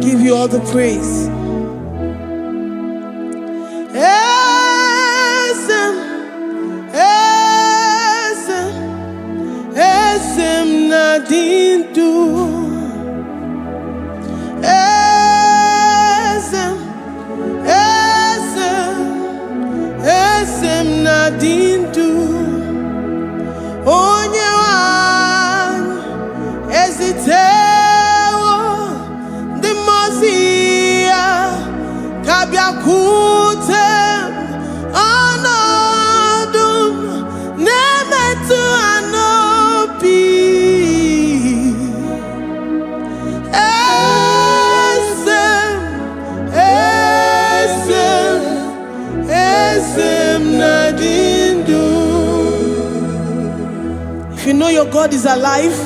Give you all the praise. Eze m, eze m, eze m na-adị ndụ. Eze m, eze m, eze m na-adị ndụ. Onye nwe anyị ezitewo ndị mmụọ ozi ya ka bịakwute m. Ọnọdụ m na-emetụ ha n'obi. Eze m, eze m, eze m na-adị ndụ. If you know your God is alive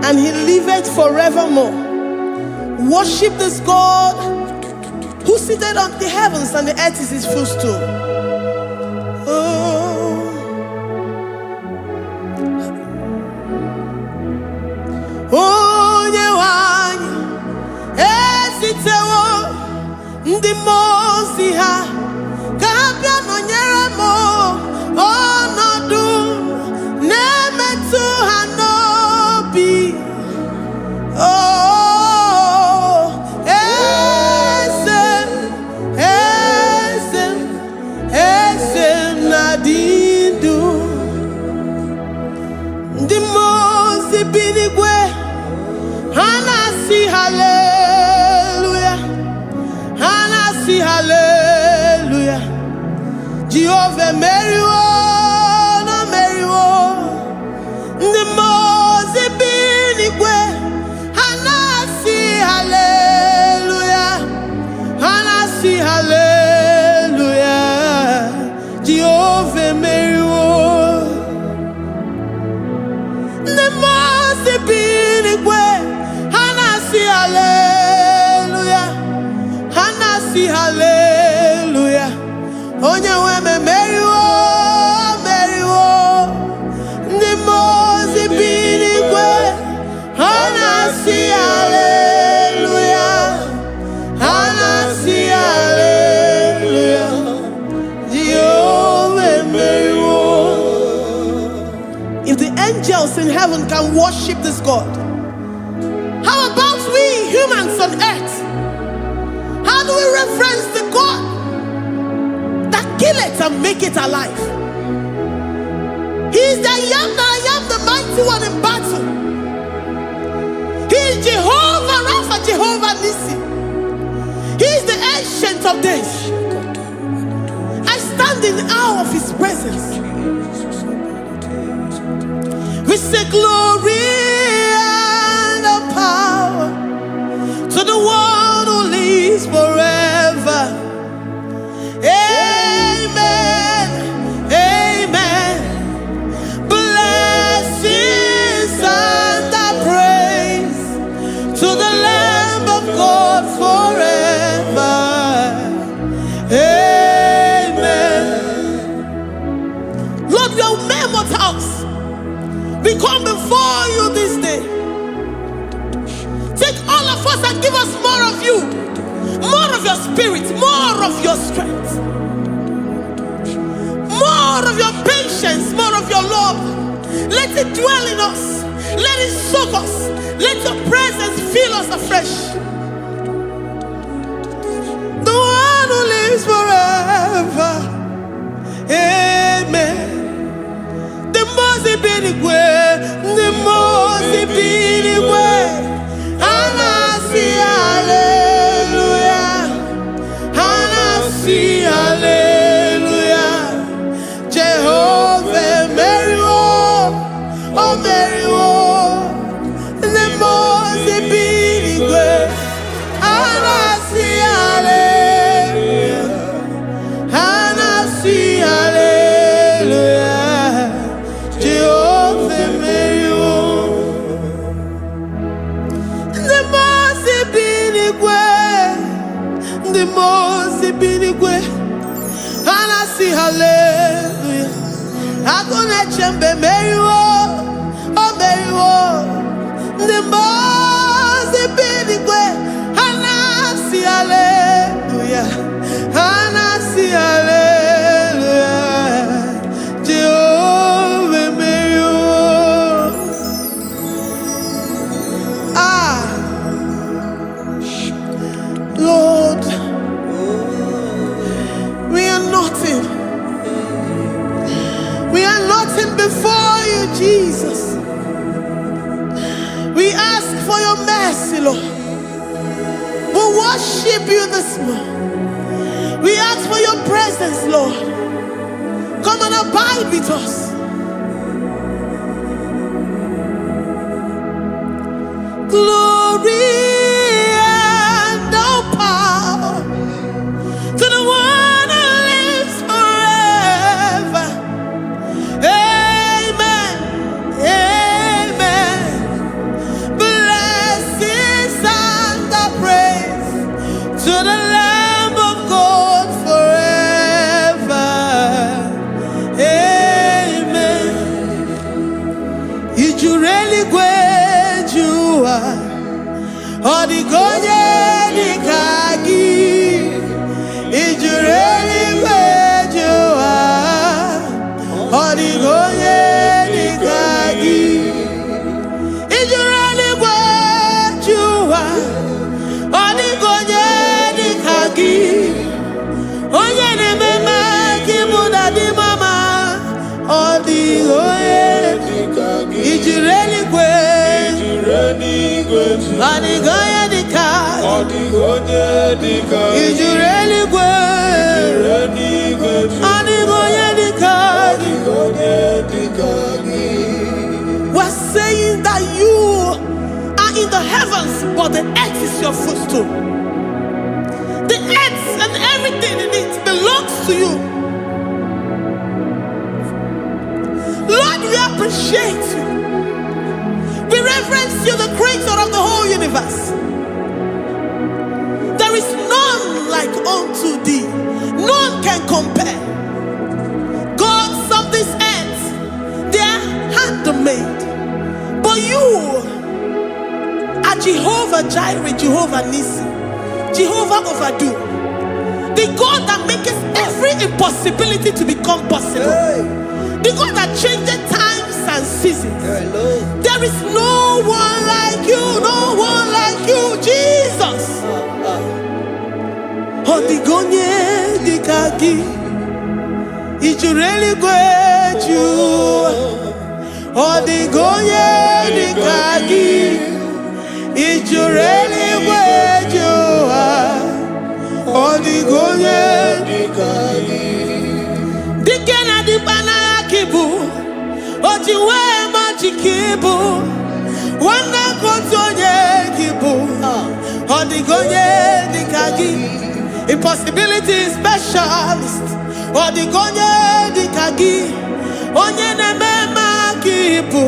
and he liveth forevermore, worship this God who seated on the heavens and the earth is his footstool. Oh. Onye nwe anyị ezitewo ndị mmụọ ozi ha ka ha bịa nọnyere m. Ọnọdụ na-emetụ ha n'obi. Oh, eze m, eze m, eze m na-adị ndụ. Ndị mmụọ ozi bi n'igwe, ha na-asị haleluya, ha na-asị haleluya. Jehova emeriwo na meriwo. Ndị mmụọ ozi bi n'igwe, ha na-asị haleluya, ha na-asị haleluya. Jehova emeriwo. Ndị mmụọ ozi bi n'igwe, ha na-asị haleluya, ha na-asị haleluya. Onye nwe m emeriwo, meriwo. Ndị mmụọ ozi bi n'igwe, ha na-asị haleluya, ha na-asị haleluya. Jehova emeriwo. If the angels in heaven can worship this God, how about we humans on earth? How do we reverence the God that kill it and make it alive? He is the I am that I am, the mighty one in battle. He is Jehovah Rapha, Jehovah Nissi. He is the Ancient of Days. I stand in awe of his presence. We say glory and the power to the one who lives forever. Amen. Amen. Blessings and the praise to the Lamb of God forever. Amen. Lord, we are mere mortals. We come before you this day. Take all of us and give us more of you, more of your spirit, more of your strength, more of your patience, more of your love. Let it dwell in us. Let it soak us. Let your presence fill us afresh. The one who lives forever. Amen. The mmụọ bi n'igwe, ndị mmụọ ozi bi n'igwe, ha na-asị haleluya, ha na-asị haleluya. Jehova emeriwo, o meriwo. Ndị mmụọ ozi bi n'igwe, ha na-asị haleluya, ha na-asị haleluya. Jehova emeriwo. Ndị mmụọ ozi bi n'igwe, ndị mmụọ ozi bi n'igwe, ha na-asị haleluya. Agụ na-eche mba emeriwo, o meriwo. Ndị mmụọ ozi bi n'igwe, ha ask for your mercy, Lord. We worship you this morning. We ask for your presence, Lord. Come and abide with us. Glory and all power to the one who lives forever. Amen. Amen. Blessings and the praise to the Lamb of God forever. Amen. I juru eluigwe ju ụwa, ọ dịghị onye dị ka gị. I juru eluigwe ju ụwa, ọ dịghị onye dị ka gị. I juru eluigwe ju ụwa, ọ dịghị onye dị ka gị. Onye na-eme mma ka ịbụ na dị mama, ọ dịghị onye. I juru eluigwe, ọ dịghị onye dị ka. Ọ dịghị onye dị ka I juru eluigwe, eluigwe. Ọ dịghị onye dị ka. Ọ dịghị onye dị ka gị. We're saying that you are in the heavens, but the earth is your footstool. The earth and everything in it belongs to you. Lord, we appreciate you. We reverence you, the creator of the whole universe. There is none like unto thee. None can compare. Gods of this earth, they are handmade. But you are Jehovah Jireh, Jehovah Nissi, Jehovah Overdo, the God that makes every impossibility to become possible, the God that changes times and seasons. There is no one like you, no one like you, Jesus. Ọ dịghị onye dị ka gị, i juru eluigwe ju ụwa. Ọ dịghị onye dị ka gị, i juru eluigwe ju ụwa. Ọ dịghị onye. Dị ka gị. Dike na dịkpa n'agha ka ị bụ, o ji wee ma ji ka ị bụ, nwanne ka otu onye ka ị bụ. Ọ dịghị onye dị ka gị, impossibility specialist. Ọ dịghị onye dị ka gị, onye na-eme mma ka ị bụ.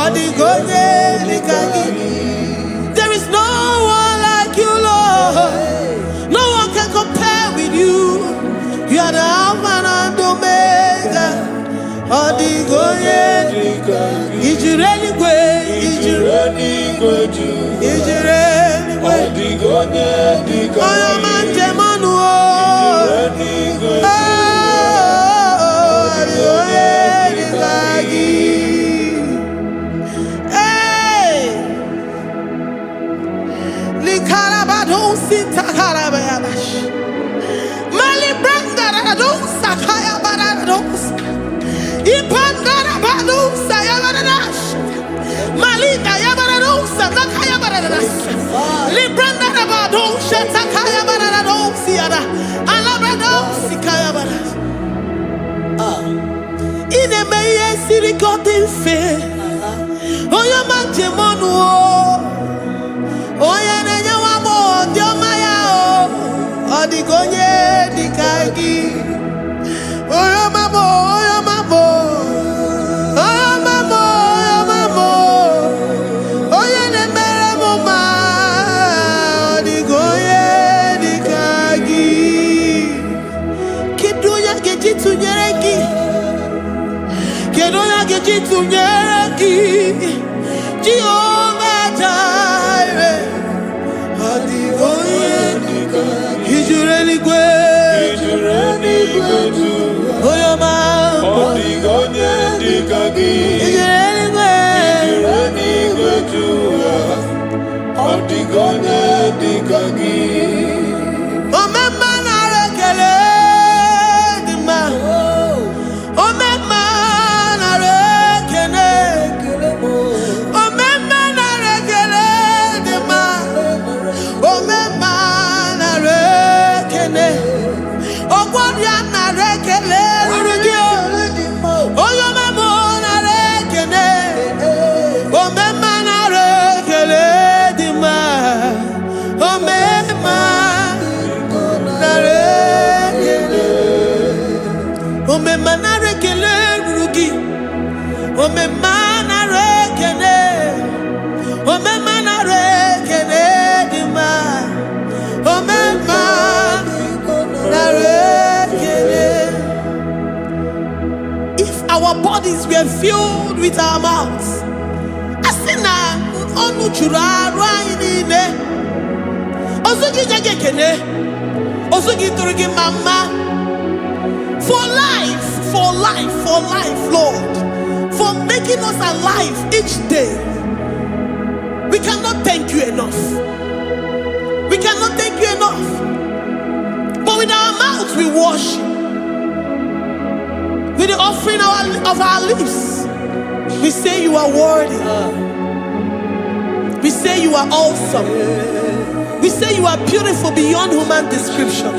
Ọ dịghị onye dị ka gị. There is no one like you, Lord. No one can compare with you. You are the Alpha and Omega. Ọ dịghị onye. Dị ka gị. I juru eluigwe, i juru Eluigwe ju. I juru Ọ eluigwe. Dịghị onye dị ka Onye ọma gị. Njem ọnụ o. Eluigwe. Oh, ọ dịghị onye dị ka gị. Hey! Likarabadosi takarabayabash. Malibrandaradosa kayabarados. Ipandarabadosa yabaradas. Malika yabaradosa nakayabaradas. Librandarabadosa takayabaradosi yada. Alabradosi kayabaras. Ị na-eme ihe siri ka ọ dị mfe. Onye ọma njem ọnụ o. Onye na-enye nwa agbọghọ dị ọma ya o. Ọ dịghị onye dị ka gị. Onye ọma bụ, onye ọma bụ. Onye ọma bụ, onye ọma bụ. Onye na-emere m mma. Ọ dịghị onye dị ka gị. Kedu onye a ga-eji tụnyere gị? Kedu onye a ga-eji tụnyere gị? Jehova Jireh. Ọ dịghị onye. Dị ka gị. I juru eluigwe. I juru eluigwe ju. Onye ọma. Ọ dịghị onye dị ka gị. I juru eluigwe. Juru eluigwe ju. Ọ dịghị onye dị ka gị. Omemma, nara ekele dị mma. Omemma, nara ekele. bodies were filled with our mouths, a sị na ọnụ juru arụ anyị niile, ozu gị nye gị ekene, ozu gị tụrụ gị mma mma. For life, for life, for life, Lord, for making us alive each day. We cannot thank you enough. We cannot thank you enough. But with our mouths we worship. With the offering of our lips, we say you are worthy. We say you are awesome. We say you are beautiful beyond human description.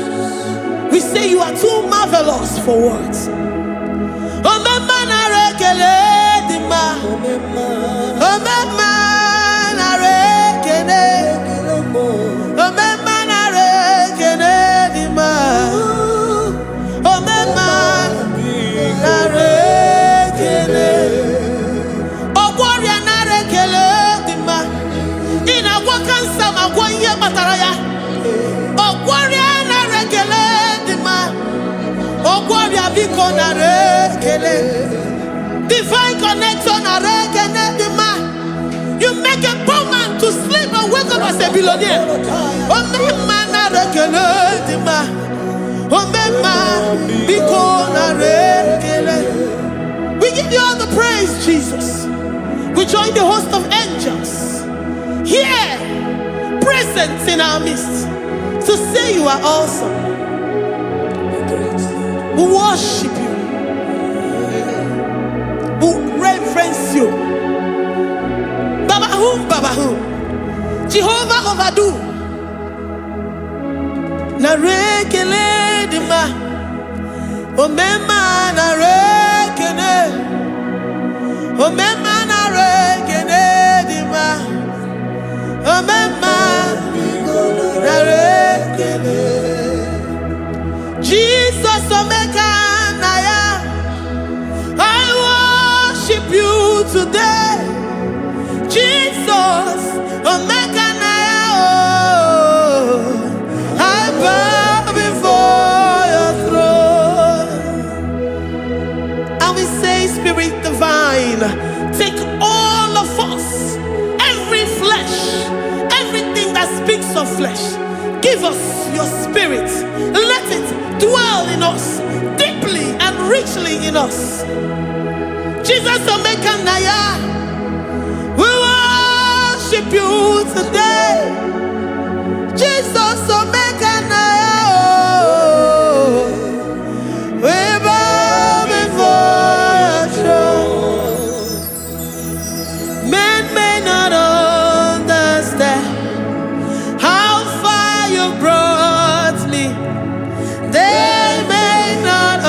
We say you are too marvelous for words. Omemma, nara ekele dị mma. Omemma, nara ekele. Omemma, nara ekele dị mma. Omemma, nara ekele. Ọgwọ ọrịa, nara ekele dị mma. Ị na-agwọ kansa ma gwọ ihe kpatara ya. Ọgwọ ọrịa, nara ekele dị mma. Ọgwọ ọrịa, biko nara ekele. Divine connector, nara ekele dị mma. You make a poor man to sleep and wake up as a billionaire. Omemma, nara ekele dị mma. Omemma, biko nara ekele. We give you all the praise, Jesus. We join the host of angels here present in our midst to say you are awesome. We worship you. We reverence you. Baba whom, Baba whom. Jehovah overdo. Nara ekele dị mma. Omemma, nara ekele. Omemma, nara ekele dị mma. Omemma, nara ekele. Jesus Omeka Naya, I worship you today. Jesus Omeka Naya, oh, I bow before your throne. And we say, Spirit divine, take all of us, every flesh, everything that speaks of flesh. Give us your spirit. Let it dwell in us deeply and richly in us. Jesus Omeka Naya, we worship you today. Jesus Omeka Naya, oh, we bow before your throne. Men may not understand how far you brought me. They may not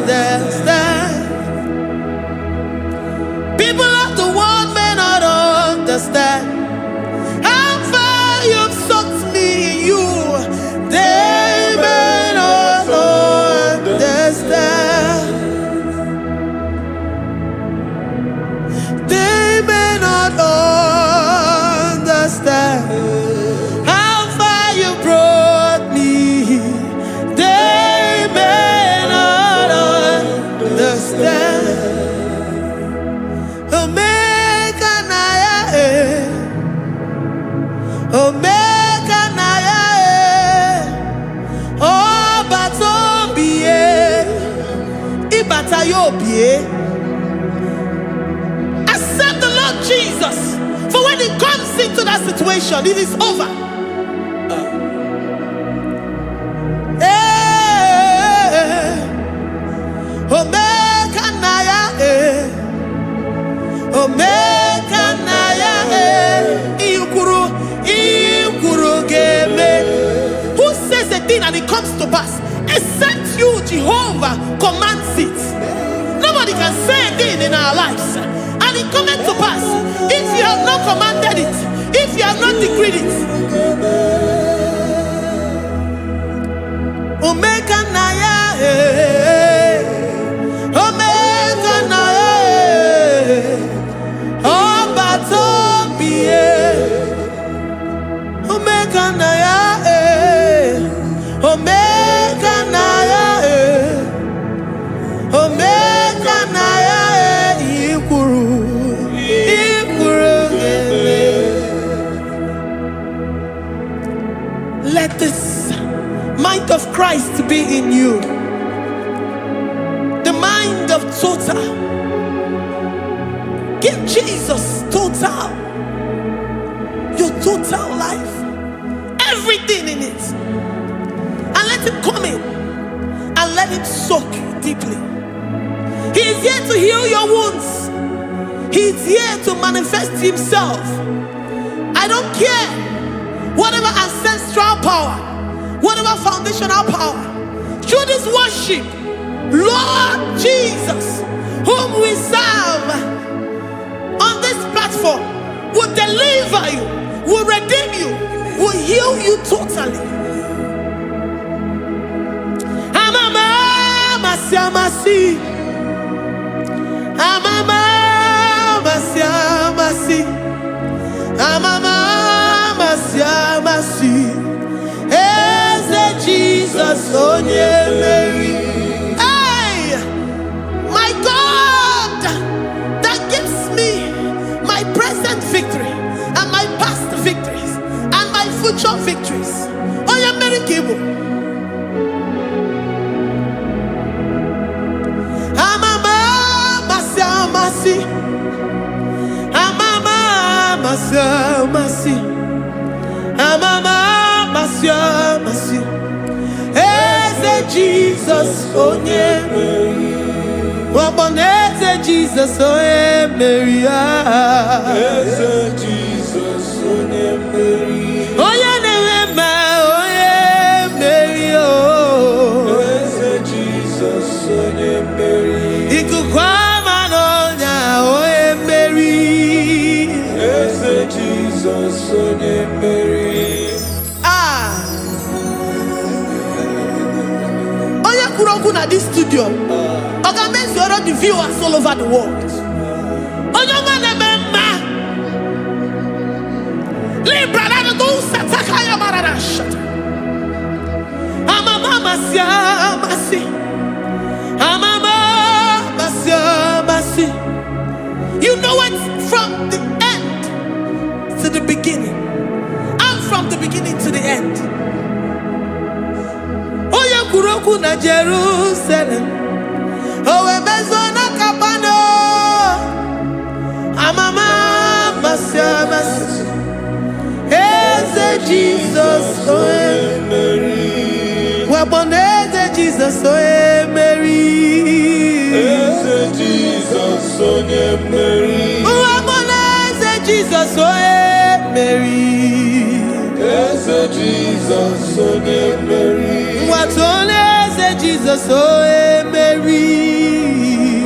understand. People of the world may not understand how far you've sought me in you. They may not understand. They may not understand how far you brought me. They may not understand. Omega Naya, eh. Omega Naya, eh. Ọba tó ń bìyẹ, ìbàtà yóò bìyẹ. Accept the Lord Jesus. For when he comes into that situation, it is over. Eh, Omega Naya, eh. Omega Naya, eh. Ikwuru, ikwuru ga-eme. Who says a thing and it comes to pass? Except you, Jehovah, commands it. Nobody can say a thing in our lives and it cometh to pass if you have not commanded it, if you have not decreed it. Omega Naya, eh. Omega Naya, eh. Ọba tó bí e. Omega Naya, eh. Omega Naya, eh. Omega Naya. Christ be in you. The mind of total. Give Jesus total. Your total life. Everything in it. And let him come in and let him soak you deeply. He is here to heal your wounds. He is here to manifest himself. I don't care whatever ancestral power, whatever foundational power. Through this worship, Lord Jesus, whom we serve on this platform, will deliver you, will redeem you, will heal you totally. Amama, masi, amasi. Amama, masi, amasi. Amama, masi, amasi. Eze Jesus, onye mmeri. Hey, my God, that gives me my present victory and my past victories and my future victories. Onye mmeri ka ị bụ. Amama, amasị, amasị. Amama, amasị, amasị. Amama, amasị, amasị. Eze Jesus, onye mmeri. Ọgbọnọ eze Jesus, onye mmeri. Ah. Eze Jizọs onye mmeri. Onye na-enwe mma, onye mmeri. Oh. Eze Jizọs onye mmeri. Ikuku ama n'ọnya, onye mmeri. Eze Jizọs onye mmeri. Ah. Onye kwuru okwu na this studio, ọ ga-emezuoro the viewers all over the world. Onye ọma na-eme mma. Libra na do sataka ya marara shata. Amama amasị amasị. Amama amasị amasị. You know it from the end to the beginning. And from the beginning to the end. Onye kwuru okwu na Jerusalem, o wee mezuo na Kapanọm. Amama amasị amasị. Eze Jizọs onye Mmeri. Wakpo eze Jizọs onye mmeri. Eze Jizọs onye mmeri. Wakpo eze Jizọs onye mmeri. Eze Jizọs onye mmeri. Nwatụ eze Jizọs onye mmeri.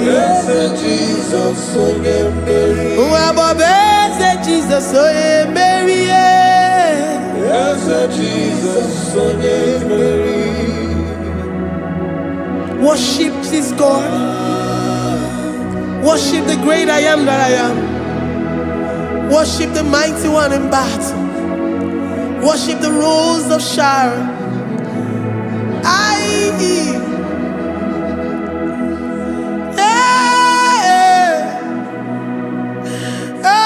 Eze Jizọs onye mmeri. Nwa eze Jizọs onye mmeri. Eze Jizọs onye mmeri. Worship this God. Worship the great I am that I am. Worship the mighty one in battle. Worship the Rose of Sharon. I. Hey, hey,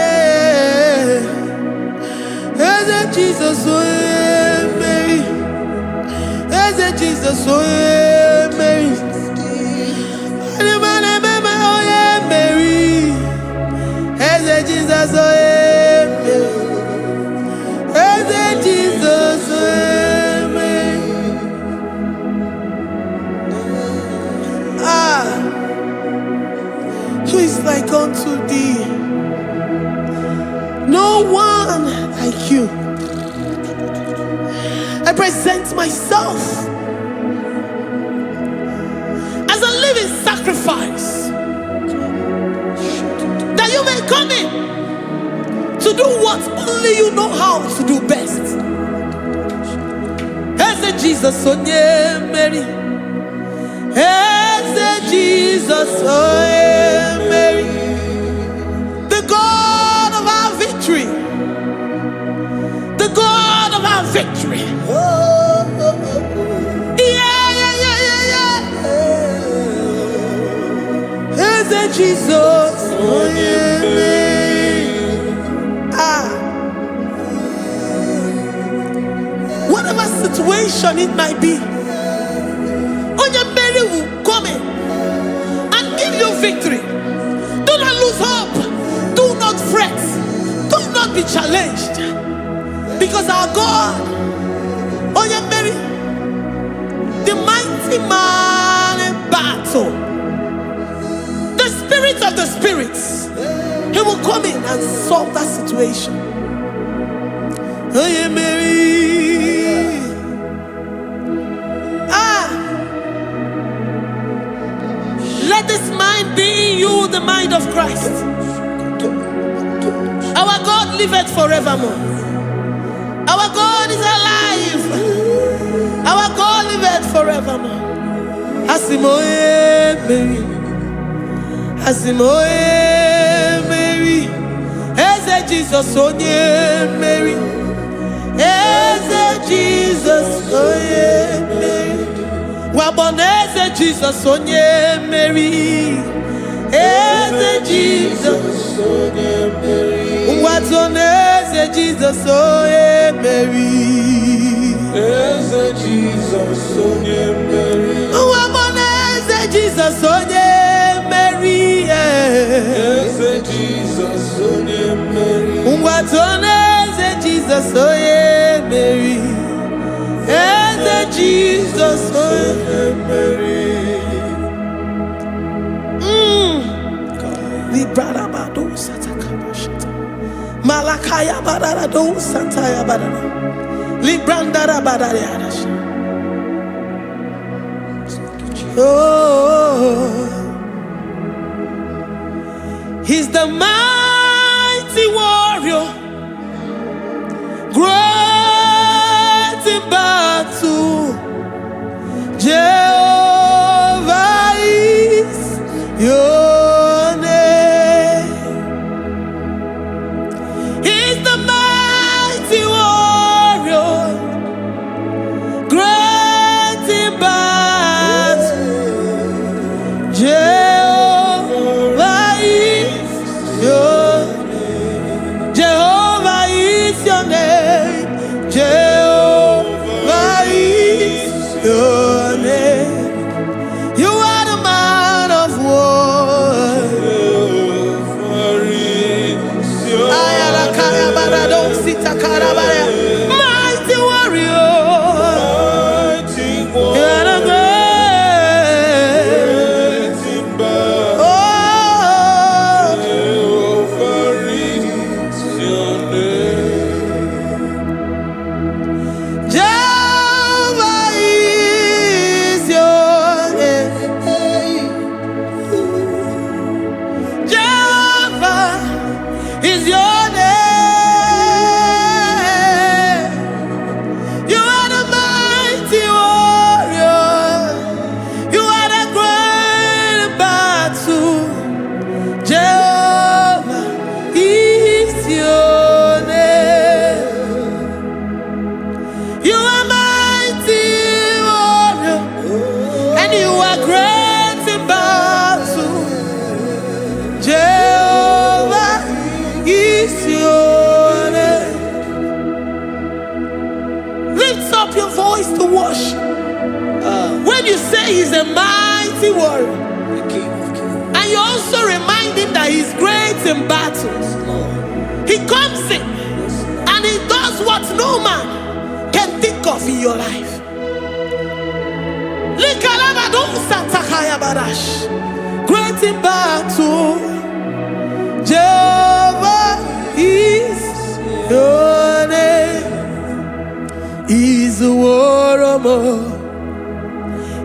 yeah. Eze Jesus, onye mmeri. Eze Jesus, onye mmeri. Onye onye mmeri. Eze Jesus, onye mmeri. Eze Jesus, onye mmeri. Ah, who is like unto thee? No one like you. I present myself as a living sacrifice that you may come in to do what only you know how to do best. Eze Jesus onye mmeri. Eze Jesus onye mmeri. The God of our victory. The God of our victory. Yeah. Eze Jesus onye mmeri. Ah. situation it might be, Onye mmeri will come in and give you victory. Do not lose hope. Do not fret. Do not be challenged. Because our God, Onye mmeri, the mighty man in battle, the spirit of the spirits, he will come in and solve that situation. Onye mmeri. Ah, let this mind be in you, the mind of Christ. Our God liveth forevermore. Our God is alive. Our God liveth forevermore. Asị m onye mmeri. Asị m onye mmeri. Eze Jizọs onye mmeri. Eze Jizọs onye mmeri. Wakpo na Eze Jizọs onye mmeri. Eze Jizọs. Onye mmeri. Ngwa na Eze Jizọs onye mmeri. Eze Jizọs onye mmeri. Wakpo na Eze Jizọs onye mmeri. Eze Jizọs onye mmeri. Ngwa na Eze Jizọs onye mmeri. Eze Jizọs onye Onye mmeri. Librarabado satakabashata. Malakaya bararado santaya barara. Librandara barariadash. Oh, he's the mighty warrior, great in battle. Jehovah is your name. He's the mighty warrior, great in battle. Jehovah is your Jehovah is your name. Jehovah is your name. You are the man of war. Jehovah is your Ayalakaya barado sitakarabaya. Mighty warrior. Mighty You are the warrior. great. Great in battle. Oh, Jehovah is your name. Jehovah is your name. Jehovah is your name. You are the mighty warrior. You are the great battle. Jehovah is your name. You are mighty warrior, and you are great in battle. Jehovah is your name. Lift up your voice to worship. When you say he's a mighty warrior, The King of Kings. and you also remind him that he's great in battles, Lord. he comes in and he does what no man can think of in your life. Likalabadosatakayabash. Great in battle, Jehovah is your name. Izuworomo,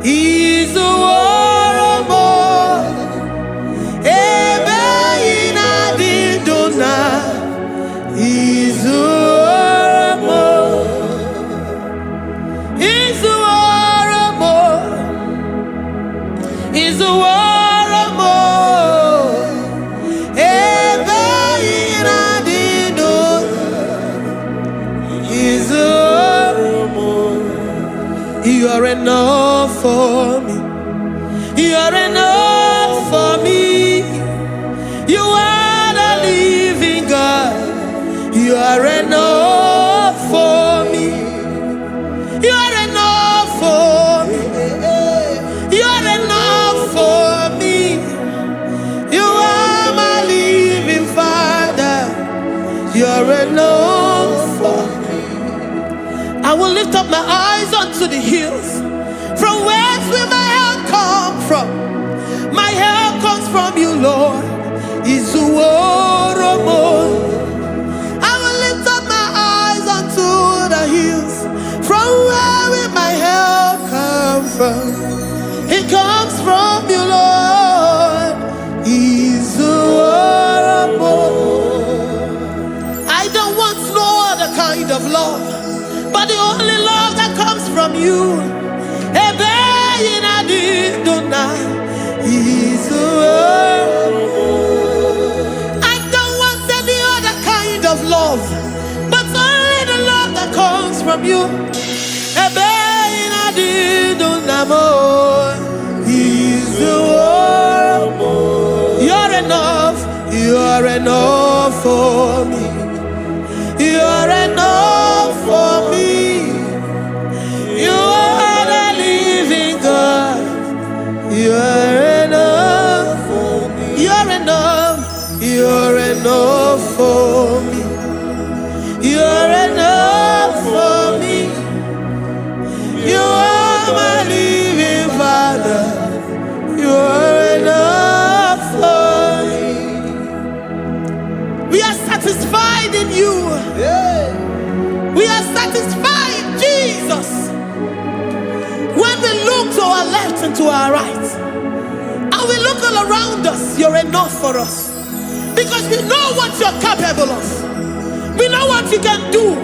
Izuworomo, ebe ị na-adị ndụ na Izuworomo, Izuworomo, Izuworomo, ebe ị na-adị ndụ, Izuworomo. You are enough for me. You are enough for me. You are the living God. You are enough for me. You You're enough for me. I will lift up my eyes unto the hills. From whence will my help come from? My help comes from you, Lord. Izuworomo. I will lift up my eyes unto the hills. From where will my help come from? It comes from you, Lord. Izuworomo. I don't want no other kind of love, but the only love that comes from you. Ebe ị na-adị ndụ na Izuworomo. I don't want any other kind of love, but only the love that comes from you. Ebe ị na-adị ndụ na mo, Izuworomo. You're enough, you're enough for me. You're enough for me. You are the living God. You're enough for me. You're enough. You're enough for me. You're enough for me. You are my living Father. You are enough for me. We are satisfied in you. We are satisfied, Jesus. When we look to our left and to our right, and we look all around us, you're enough for us. Because we know what you're capable of. We know what you can do.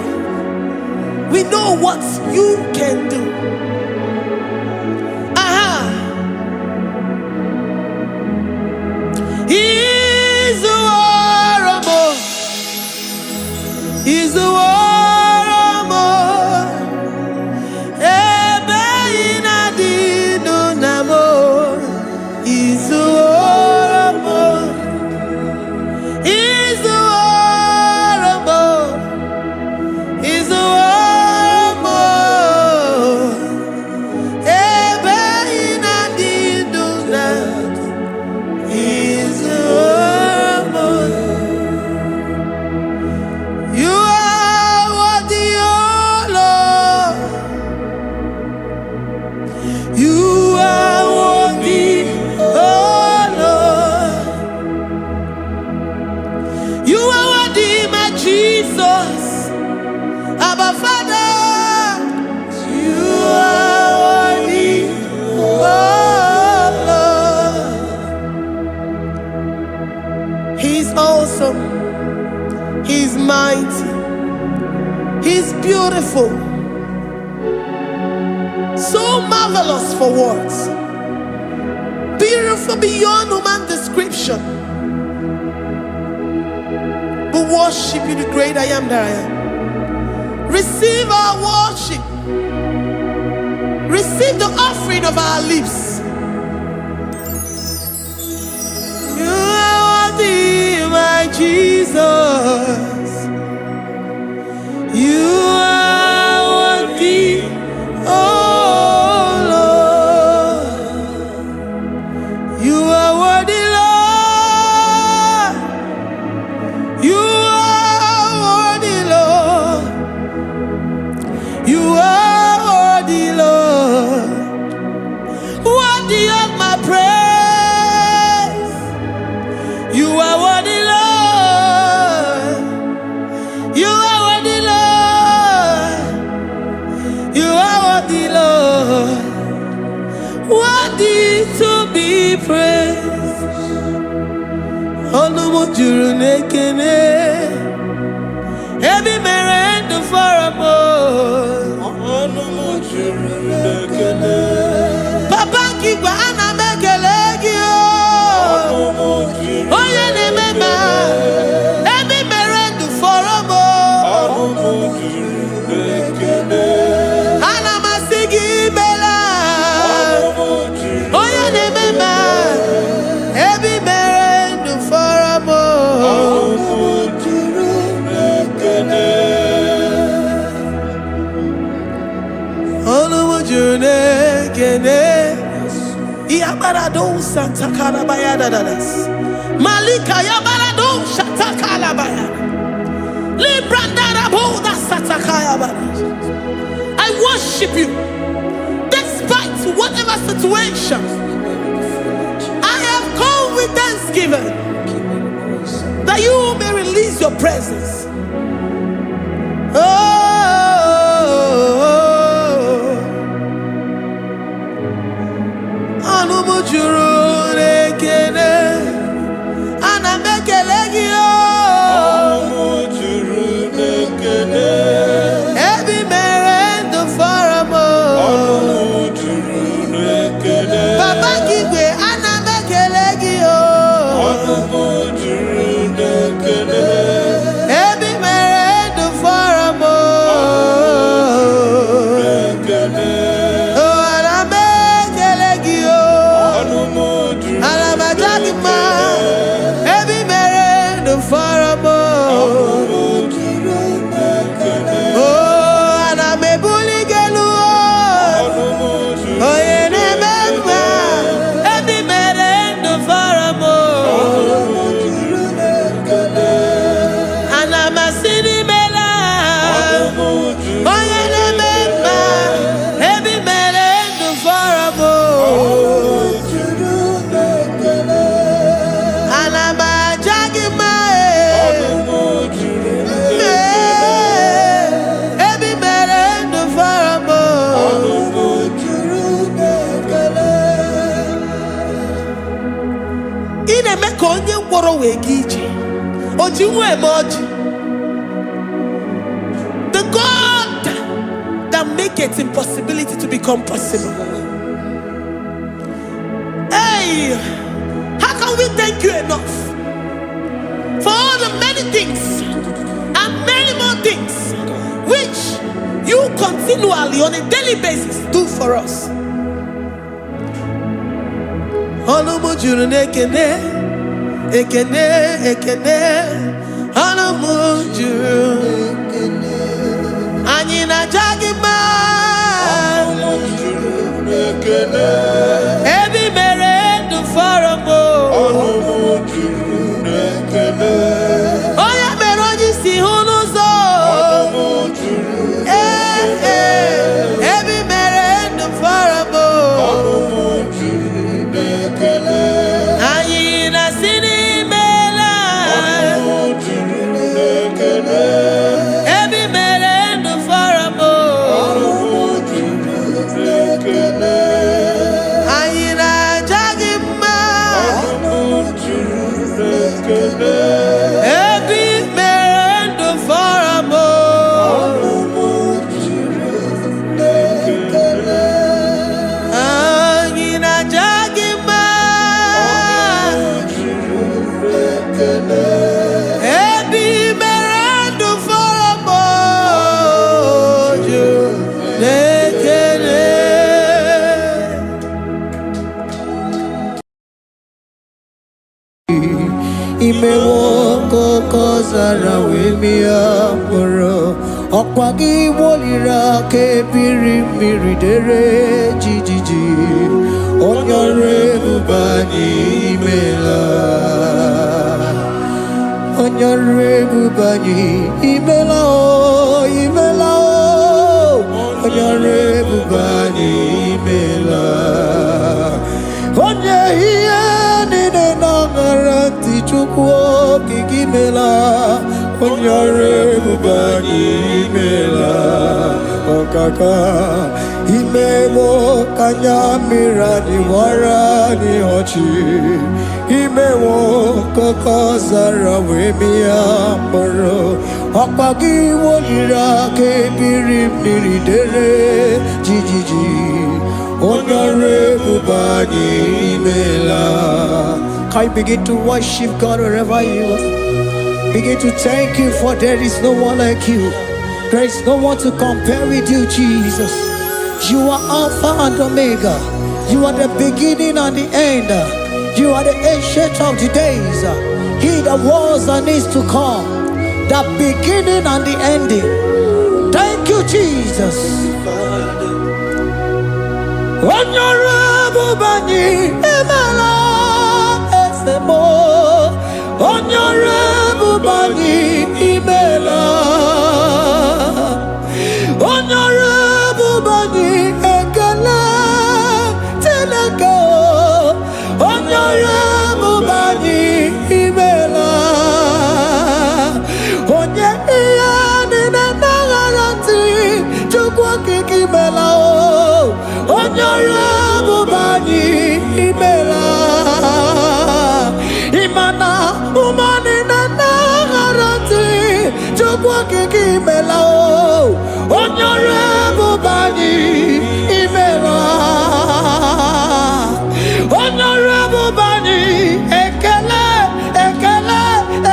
We know what you can do. Aha. Izuworomo. Izuworomo. Ebe ị na-adị ndụ na mo. Izuworomo. Izuworomo. Izuworomo. Ebe ị na-adị ndụ na Izuworomo. You are worthy, O Lord. You are worthy, O Lord. You are worthy, my Jesus. Abba Father. You are worthy, O Lord. He's awesome. He's mighty. He's beautiful. So marvelous for words. Beautiful beyond human description. We worship you, the great I am that I am. Receive our worship. Receive the offering of our lips. You are worthy, my Jesus. You are worthy, oh Lord. You are worthy, Lord. You are worthy, Lord. You are worthy, Lord. Worthy of my praise. You are worthy, Lord. You are worthy, Lord. You are worthy, Lord. Worthy to be praised. Ọnụ m juru n'ekene. Ebe i mere ndụ fọrọ m. Ọnụ m juru n'ekele. Papa nke igwe, ana m ekele gị o. Ọnụ m juru. Onye na-eme ma ebe i mere ndụ fọrọ m. Ọnụ m juru n'ekele. Ana m asị gị imela. Ọnụ m juru. Onye na-eme ma ebe i mere ndụ fọrọ m. Ọnụ m juru n'ekele. Ọnụ m juru n'ekene. Yabarado santakarabaya dadadas. Malika yabarado shatakalabaya. Kaya. I worship you despite whatever situation. I have come with thanksgiving that you may release your presence. Oh, ọnụ m juru n'ekele, ana m ekele gị o. Ọnụ m juru n'ekele. Ebe i mere ndụ fọrọ m o. Ọnụ m juru n'ekele. Papa gị igwe, ana m ekele gị o. Ọnụ m juru n'ekele. Ebe i mere ndụ fọrọ m o. N'ekele. Oh, ana m ekele gị o. Ọnụ m juru Ana m aja gị mma. n'ekele. Ebe i mere ndụ fọrọ m o. Ọnụ m juru n'ekele. Oh, ana m ebuli gị elu o. Ọnụ m juru Onye na-eme mma, ebe i mere ndụ fọrọ m o. Ọnụ m juru n'ekele. Ana m asị n'imela. Ọnụ m juru Onye na-eme mma, ebe i mere ndụ fọrọ m o. juru n'ekele. Ana m aja gị mma e. Ọnụ m juru Ee, ebe i mere ndụ fọrọ m o. Ọnụ m juru n'ekele. Ị na-eme ka onye ngwọrọ wee gaa ije. O ji nwa eme ọjị. The God that maketh impossibility to become possible. Hey, how can we thank you enough for all the many things and many more things which you continually on a daily basis do for us? Ọnụ m juru n'ekene, ekene, ekene. Ọnụ m juru. Anyị na-aja gị mma. Ọnụ m juru n'ekele. Ebe i mere ndụ fọrọ m o. Ọnụ m juru n'ekele. Onye mere onye isi hụ n'ụzọ. Ọnụ m juru Ee, ee, ebe i mere ndụ fọrọ m o. Ọnụ m juru n'ekele. Anyị na-asị n'imela. Ọnụ m juru n'ekele. Ebe i mere ndụ fọrọ m o. Ọnụ m juru n'ekele. Anyị na-aja gị mma. Ọnụ m juru n'ekele. Ebe i mere ndụ fọrọ m o. Ọnụ m juru n'ekele. Anyị na-aja gị mma. Ọnụ m juru n'ekele. Ebe i mere ndụ fọrọ m o. Juru n'ekele. Imewo ka ọzara wee mịa mkpụrụ, ọkwa gị woliri aka ebiri mmiri dere jijiji. Onye ọrụ ebube anyị, imela. Onye ọrụ ebube anyị, imela o, imela o. Onye ọrụ ebube anyị, imela. Onye ihe niile na-aṅara ntị, Chukwu okike, imela. Onye ọrụ ebube anyị, imela. Ọkaka imewo ka anya mmiri anyị wara anyị ọchị. Imewo ka ọzara wee mịa mkpụrụ, ọkwa gị woliri aka ebiri mmiri dere jijiji. Onye ọrụ ebube anyị, imela. Can you begin to worship God wherever you are? Begin to thank you, for there is no one like you. There is no one to compare with you, Jesus. You are Alpha and Omega. You are the beginning and the end. You are the Ancient of the Days. He that was and is to come. The beginning and the ending. Thank you, Jesus. Onye ọrụ ebube anyị, imela. Eze m, onye ọrụ ebube anyị, imela. Okike, imela o. Onye ọrụ ebube anyị, imela. Onye ọrụ ebube anyị, ekele, ekele,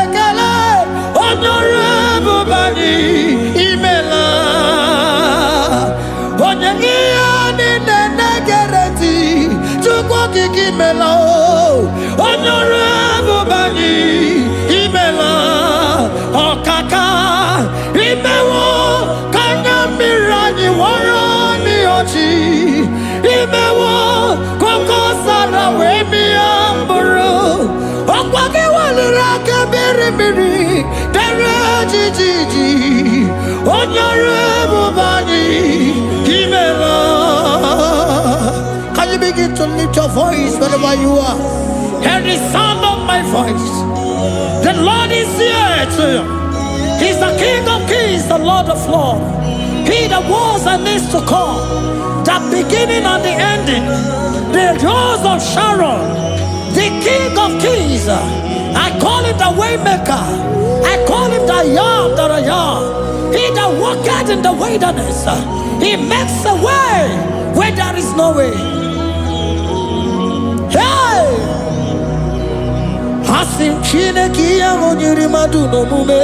ekele. Onye ọrụ ebube anyị, imela. Onye ihe niile na-egere ntị, Chukwu Okike, imela o. Onye ọrụ ebube anyị, imela. Ọkaka, imewo ka anya mmiri anyị wọrọ n'ọchị. Imewo koko sara wee mịa mkpụrụ. Ọkwa gị weliri aka mmiri mmiri dere jijiji. Onye ọrụ ebube anyị, imela. Can you begin to lift your voice wherever you are? Hear the sound of my voice. The Lord is here to you. He's the King of Kings, the Lord of Lords. He that was and is to come, the beginning and the ending, the Rose of Sharon, the King of Kings. I call him the Waymaker. I call him the I Am that I Am. He that walketh in the wilderness. He makes a way where there is no way. Hey! Asị m Chineke, ihe ahụ nyere mmadụ n'omume,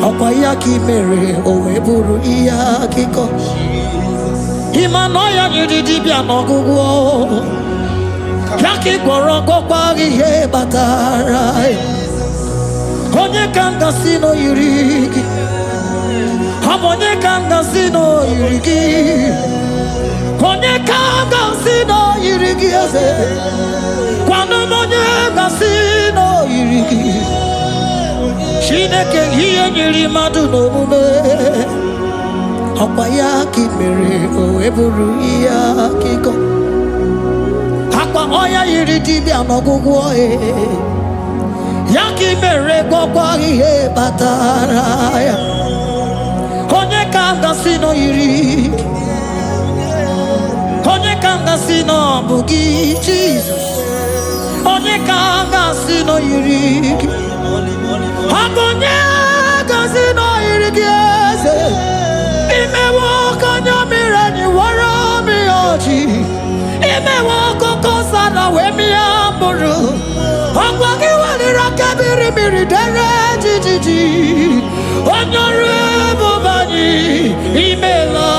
ọkwa ya ka ị mere o wee bụrụ ihe akụkọ. Ịma na ọya nyere dibịa n'ọgwụgwọ ya ka ị gwọrọ, gwọkwa ihe kpatara ya. Onye ka m gasị na o yiri gị? Ọ bụ onye ka m gasị na o yiri gị? Onye ka m gasị na o yiri gị, eze? Gwanụ m onye gasị na o yiri gị. Chineke, ihe nyere mmadụ n'omume, ọkwa ya ka ị mere o wee bụrụ ihe akụkọ. Akwa ọya yiri dibịa n'ọgwụgwọ ya ka ị mere gwọkwa ihe kpatara ya. Onye ka m gasị na o yiri gị? Onye ka m gasị na ọ bụ gị, Jizọs? Onye ka m gasị na o yiri gị? Ọ bụ onye gasị na o yiri gị, eze? Imewo ka anya mmiri anyị wara mmiri ọchị. Imewo akụkọ sara wee mịa mkpụrụ. Ọgwa gị weliri aka mmiri mmiri dere jijiji. Onye ọrụ ebube anyị, imela.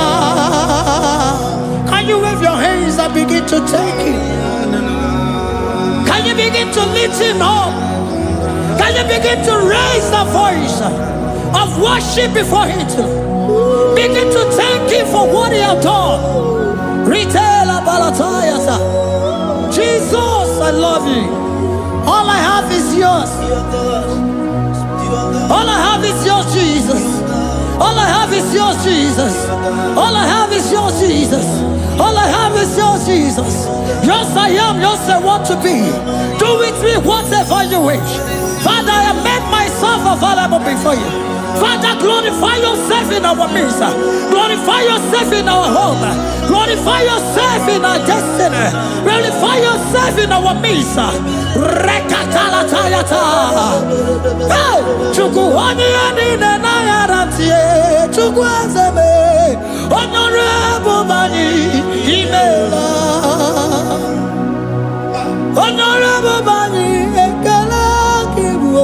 Can you wave your hands and begin to thank him? Can you begin to lift him up? Can you begin to raise the voice of worship before him? Begin to thank him for what he has done. Retailer Balatayasa. Jesus, I love you. All I have is yours. All I have is yours, Jesus. All I have is yours, Jesus. All I have is yours, Jesus. All I have is yours, Jesus. Yours I am, yours I want to be. Do with me whatever you wish. Father, I have made myself available before you. Father, glorify yourself in our midst. Glorify yourself in our home. Glorify yourself in our destiny. Glorify yourself in our midst. Rekatalatayata. Hey! Chukwu, onye ya niile na-aghara ntị, Chukwu eze m, onye ọrụ ebube anyị, imeela. Onye ọrụ ebube anyị, ekele gị bụ.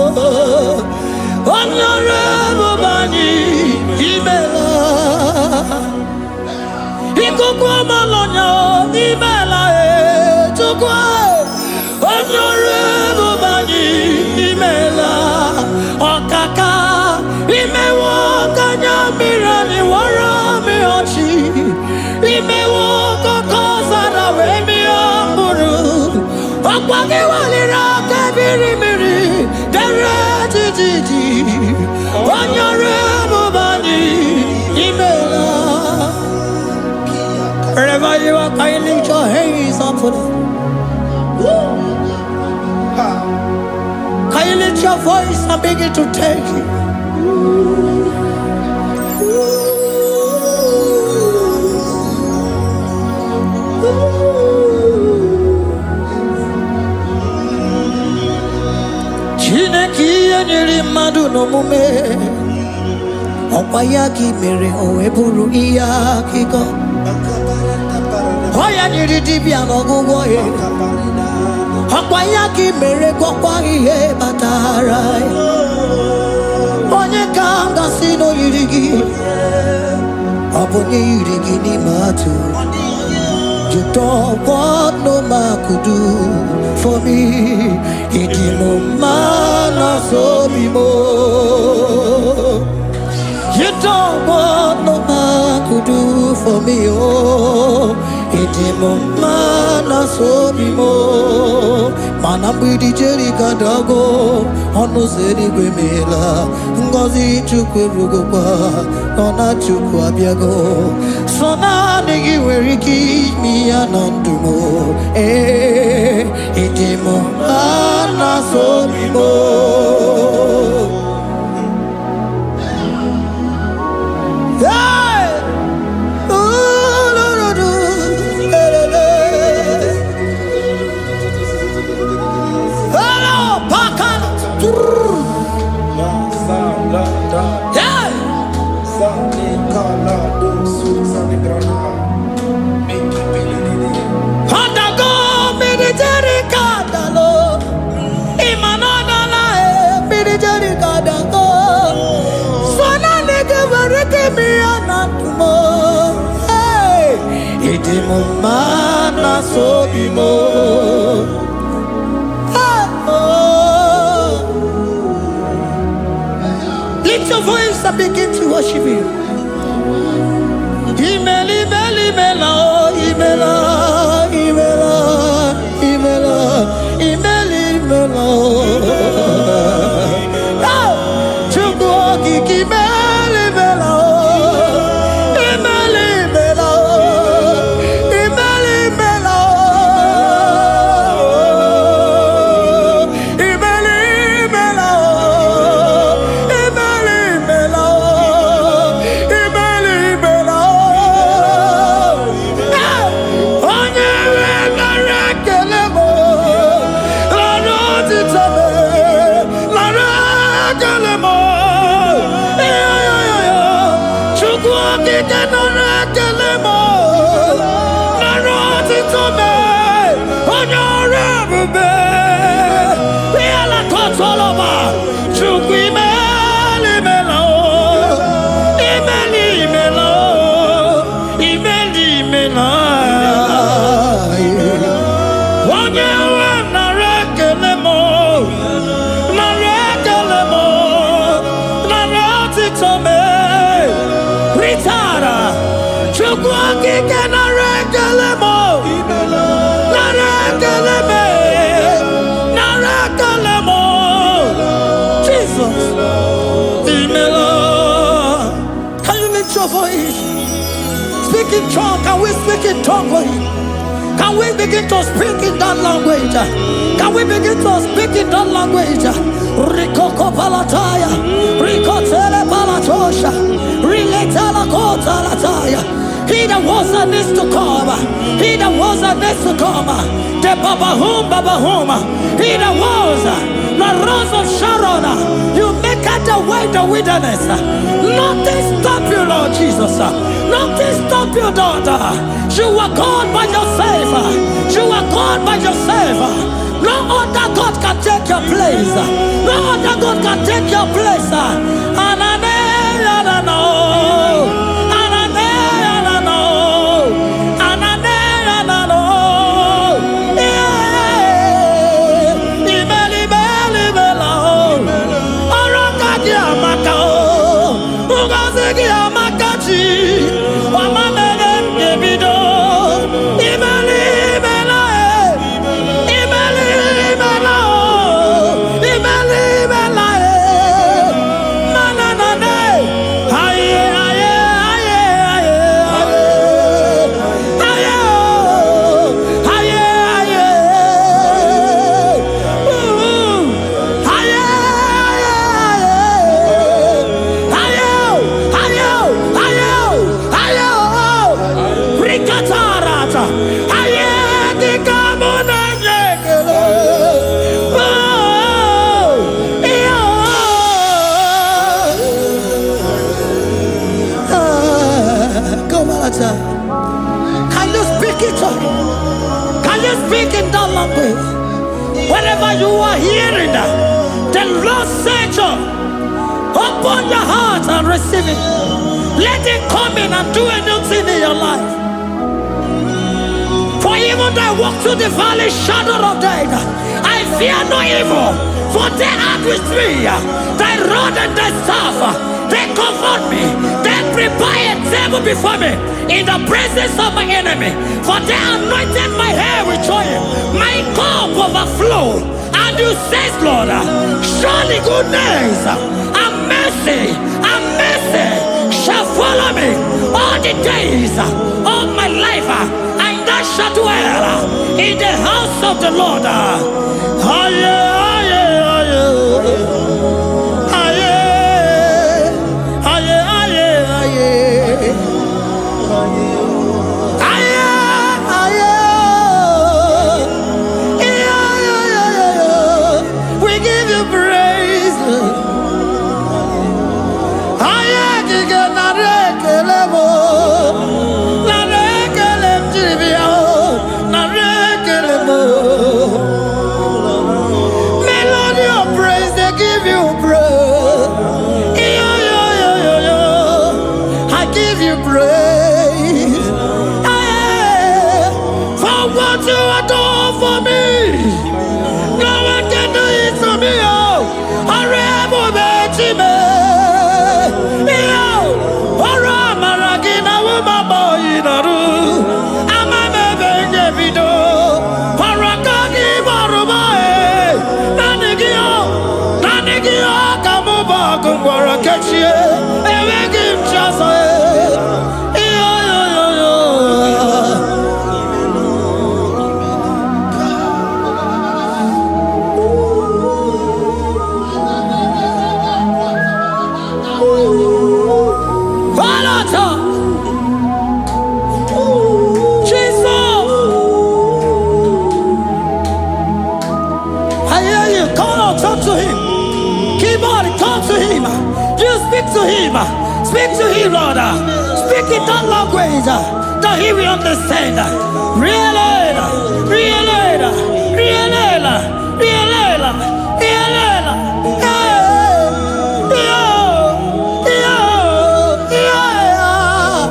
Onye ọrụ ebube anyị, imeela. Ikuku ọmalọnya, imeela e. Chukwu onye ọrụ ebube anyị, imeela. Ọkaka, imewo ka anya mmiri anyị wara mmiri ọchị. Imewo kọkọ zara wee mịa mkpụrụ. Ọkwa gị weliri aka biri mmiri dere jijiji. Onye ọrụ ebube anyị, imeela. Wherever you are, can you lift your hands up for them? Can you lift your voice and begin to thank him? Chineke, ihe nyere mmadụ n'omume. Ọkwa ya ka i mere o wee bụrụ ihe akụkọ. Ọ ya nyere dibịa n'ọgwụgwọ ya. Ọkwa ya ka i mere gwọkwa ihe kpatara ya. Onye ka m gasị na o yiri gị? Ọ bụ onye yiri gị n'ime atụ. You don't want no man could do for me. Ịdị m mma na sobi m. You don't want no man could do for me. Oh, ịdị m mma na sobi m. Mana mgbidi Jeriko adago, ọnụ ụzọ eluigwe meela. Ngọzi Chukwu erugokwa, nọ na Chukwu abịago. Sọ naanị gị nwere ike ime ya na ndụ m. Ee, ịdị m mma na sobi m. Hey! Ooh, do, do, do. Eh, eh, eh. Hello, Pakan. La sa la da Hey! sa ni ka la do su sa ni grana mi ki pi li di di. Ọdago mmiri Jeriko adalo. Ịma na ọ dala e, mmiri Jeriko adago. So naanị gị nwere ike ime ya na ndụ m. Hey! Ịdị m mma na sobi m. Hey! Oh. Lift your voice and begin to worship Him. Imela, imela, imela, oh, imela, imela, imela, imela, imela, oh. Oh, Chukwu okike imela, imela, oh. Imela, imela, oh. Imela, imela, oh. Imela, imela, oh. Imela, imela, oh. Imela, imela, oh. Hey! Onye nwe nara ekele m, nara otito m, nara ekele m. Iyo, Chukwu okike nara ekele m, nara otito m, onye ọrụ ebube. Ihe kọtọlọba, Chukwu imela, imela, o. Imela, imela, o. Imela, imela. Onye nwe m nara ekele m, nara ekele m, nara otito m. Ritara, Chukwu okike nara ekele m, nara ekele m, nara ekele m. Jesus, imela. Can you lift your voice? Speak in tongue. Can we speak in tongue for him? Can we begin to speak in that language? Can we begin to speak in that language? Rikoko palataya, rikotele palatosha, riletela kotalataya. He that was and is to come, he that was and is to come, the Babahum Babahum, he that was, the Rose of Sharon, you make out the way the wilderness. Nothing stop you, Lord Jesus. Nothing stop you, daughter. You are God by yourself. You are God by yourself. No other God can take your place. No other God can take your place. Anane, anano. Anane, anano. Anane, anano. Yeah. Imeli, imeli, imela, oh. Ọrụ aka gị amaka o. Ngọzi gị amaka chi. Ọma mere m ga-ebido. Imeli, imela, e. Imeli, imela, o. Imeli, imela, e. Mana na na. Aye, aye, aye, aye, aye. Aye, o. Aye, aye. Ooh. Aye, aye, aye. Aye, o. Aye, o. Aye, o. The Lord said, open your heart and receive it. Let it come in and do a new thing in your life. For even though I walk through the valley shadow of death, I fear no evil, for they are with me. Thy rod and thy staff, they comfort me. They prepare a table before me in the presence of my enemy. For they anointed my head with oil, my cup overflow. And you say, Lord, surely goodness and mercy shall follow me all the days of my life, and I shall dwell in the house of the Lord. Aye, aye, aye. Aye, aye, aye, aye. Aye, aye. Yeah, yeah, yeah, yeah. We give you praise, Lord. Aye, kike nara ekele m o. Nara ekele m jiri bịa o. Nara ekele m o. Melody of praise, they give you praise. Yo, yo, yo, yo, yo. I give you praise. Hey, for what you have done for me. No one can do it for me. Oh, Ọrẹ Chime. Yo, ọrụ amara gị na wụmabọ yinaru. Ama m ebe m ga-ebido. Ọrụ aka gị gbọrọ m e. Naanị gị o, naanị gị o ka mụ bụ ọgụ ngwọrọ kechie. Enweghị m chi ọzọ e. Yo, yo, yo, yo. Falata! Jesus! I hear you. Come on, talk to him. Keep on, talk to him. You speak to him. Speak to him, Lord. Speak in that language that he will understand. Really, really, really, really, really. Hey, yo, yo, yeah.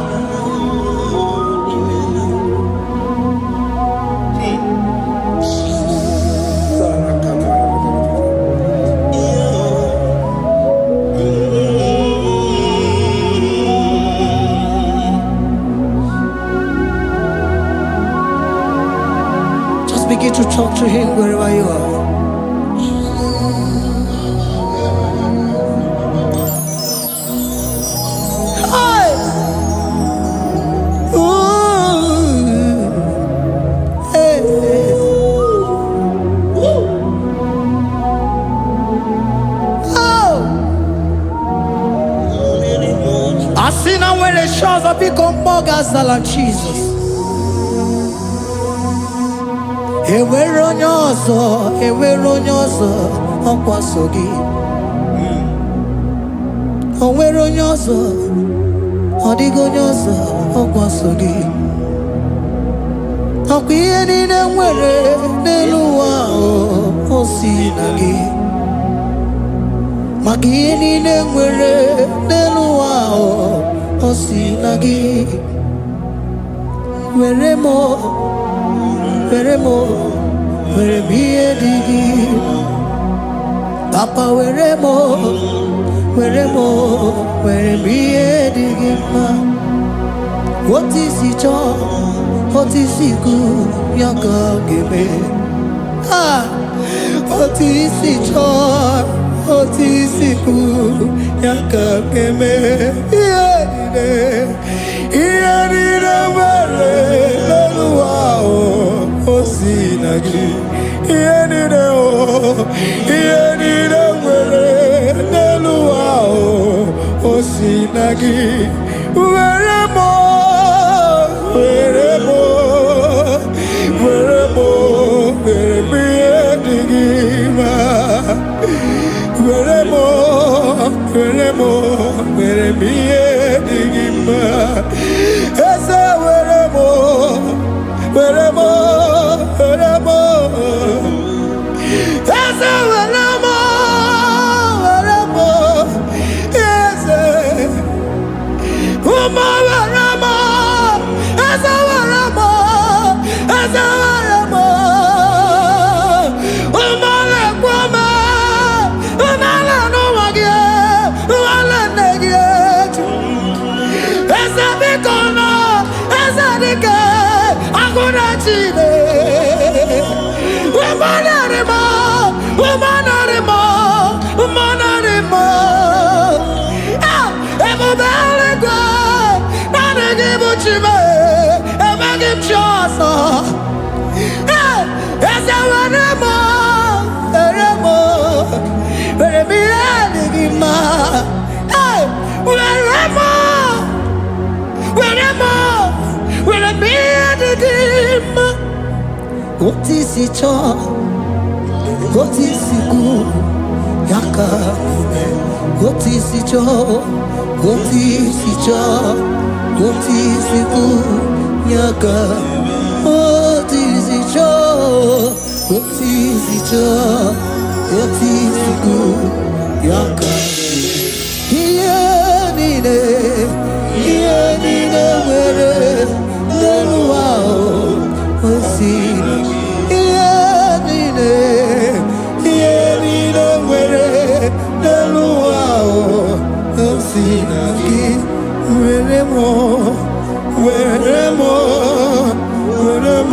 Just begin to talk to him wherever you are. Hi! Ooh. Hey. Oh! Asị na nwere chi ọzọ, biko mmụọ ga-azala Jizọs. Enwere onye ọzọ, enwere onye ọzọ, ọkwa so gị. O nwere onye ọzọ, ọ dịghị onye ọzọ, ọkwa so gị. Ọkwa ihe niile nwere n'elu ụwa ahụ, o si na gị. Maka ihe niile nwere n'elu ụwa ahụ, o si na gị. Were m, were m, were m ihe dị gị. Papa, were m, were m, were m ihe dị gị mma. Otu isi chọọ, otu isi kwu, ya ka ọ ga-eme. Ah, otu isi chọọ, otu isi kwu, ya ka ọ ga-eme. Ihe niile, ihe niile nwere n'elu ụwa ahụ, o si na gị. Ihe niile o, ihe niile nwere n'elu ụwa ahụ, o si na gị. Were m, were m, were m, were m ihe dị gị mma. Were m, were m, were m ihe dị gị mma. Eze, were m, were m, were m. Eze, were m. Otu isi chọọ, otu isi kwu, ya ka eme. Otu isi chọọ, otu isi chọọ, otu isi kwu, ya ka. Otu isi chọọ, otu isi chọọ, otu isi kwu, ya ka. Ihe niile, ihe niile nwere n'elu ụwa o si. Ihe niile, ihe niile nwere n'elu ụwa o si na gị. Were m, were m, were m.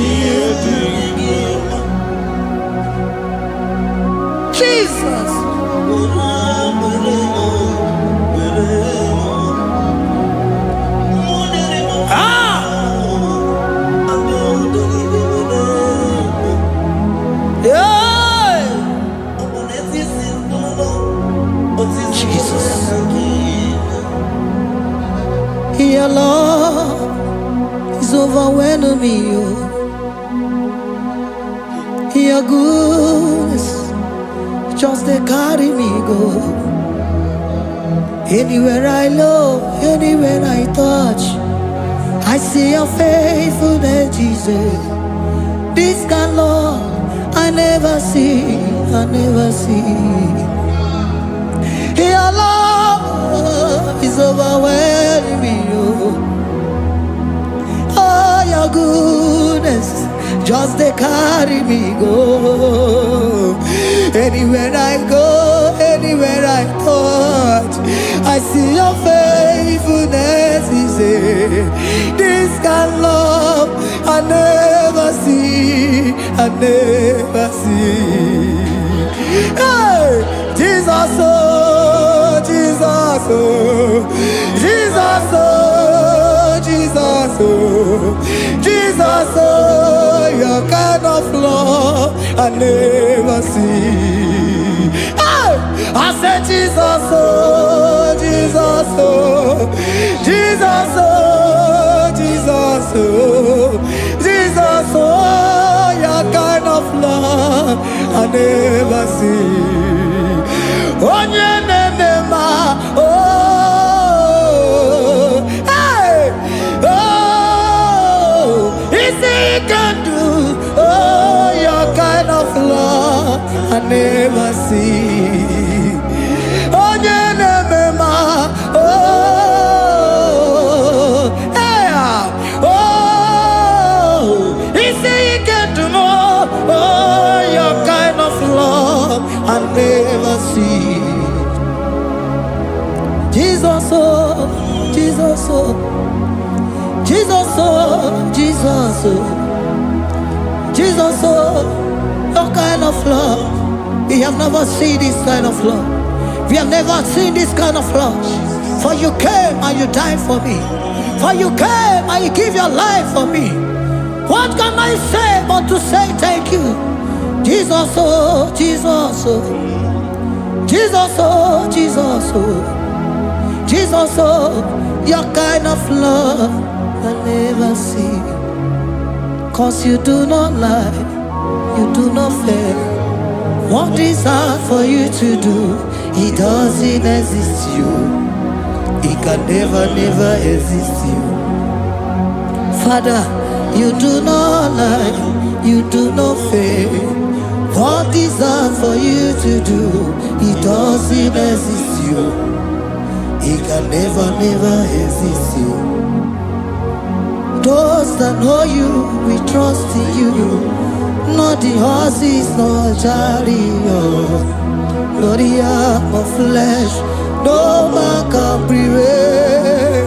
Ihe dị gị mma. Jesus. Were, were m, were m. Ah! Yeah. Jesus. Your love is overwhelming me, oh. Your goodness just dey carry me go. Anywhere I look, anywhere I touch, I see your faithfulness, Jesus. This kind of love I never see, I never see. Your love is overwhelming me, oh. Oh, your goodness just dey carry me go. Anywhere I go, anywhere I touch, I see your faithfulness. Is this kind of love I never see, I never see. Hey, Jesus, oh, Jesus, oh, Jesus, oh, Jesus, oh, Jesus, oh, your kind of love I never see. Hey, I said, Jesus, oh, Jesus, oh, Jesus, oh, Jesus, oh, Jesus, oh, your kind of love I never see. Onye na-eme mma, oh, hey, oh, isi ike ndụ, oh, your kind of love I never see. Onye na-eme mma, oh, hey, oh, isi ike ndụ m, oh, your kind of love I never see. Jesus, oh, Jesus, oh, Jesus, oh, Jesus, oh, Jesus, oh, your kind of love. We have never seen this kind of love. We have never seen this kind of love. For you came and you died for me. For you came and you give your life for me. What can I say but to say thank you? Jesus, oh, Jesus, oh, Jesus, oh, Jesus, oh, Jesus, oh, your kind of love I never see. 'Cause you do not lie, you do not fail. What is hard for you to do, it doesn't exist you. It can never, never exist you. Father, you do not lie, you do not fail. What is hard for you to do, it doesn't exist you. It can never, never exist you. Those that know you, we trust in you. Not the horses, nor chariot, nor the arm of flesh. No man can prevail.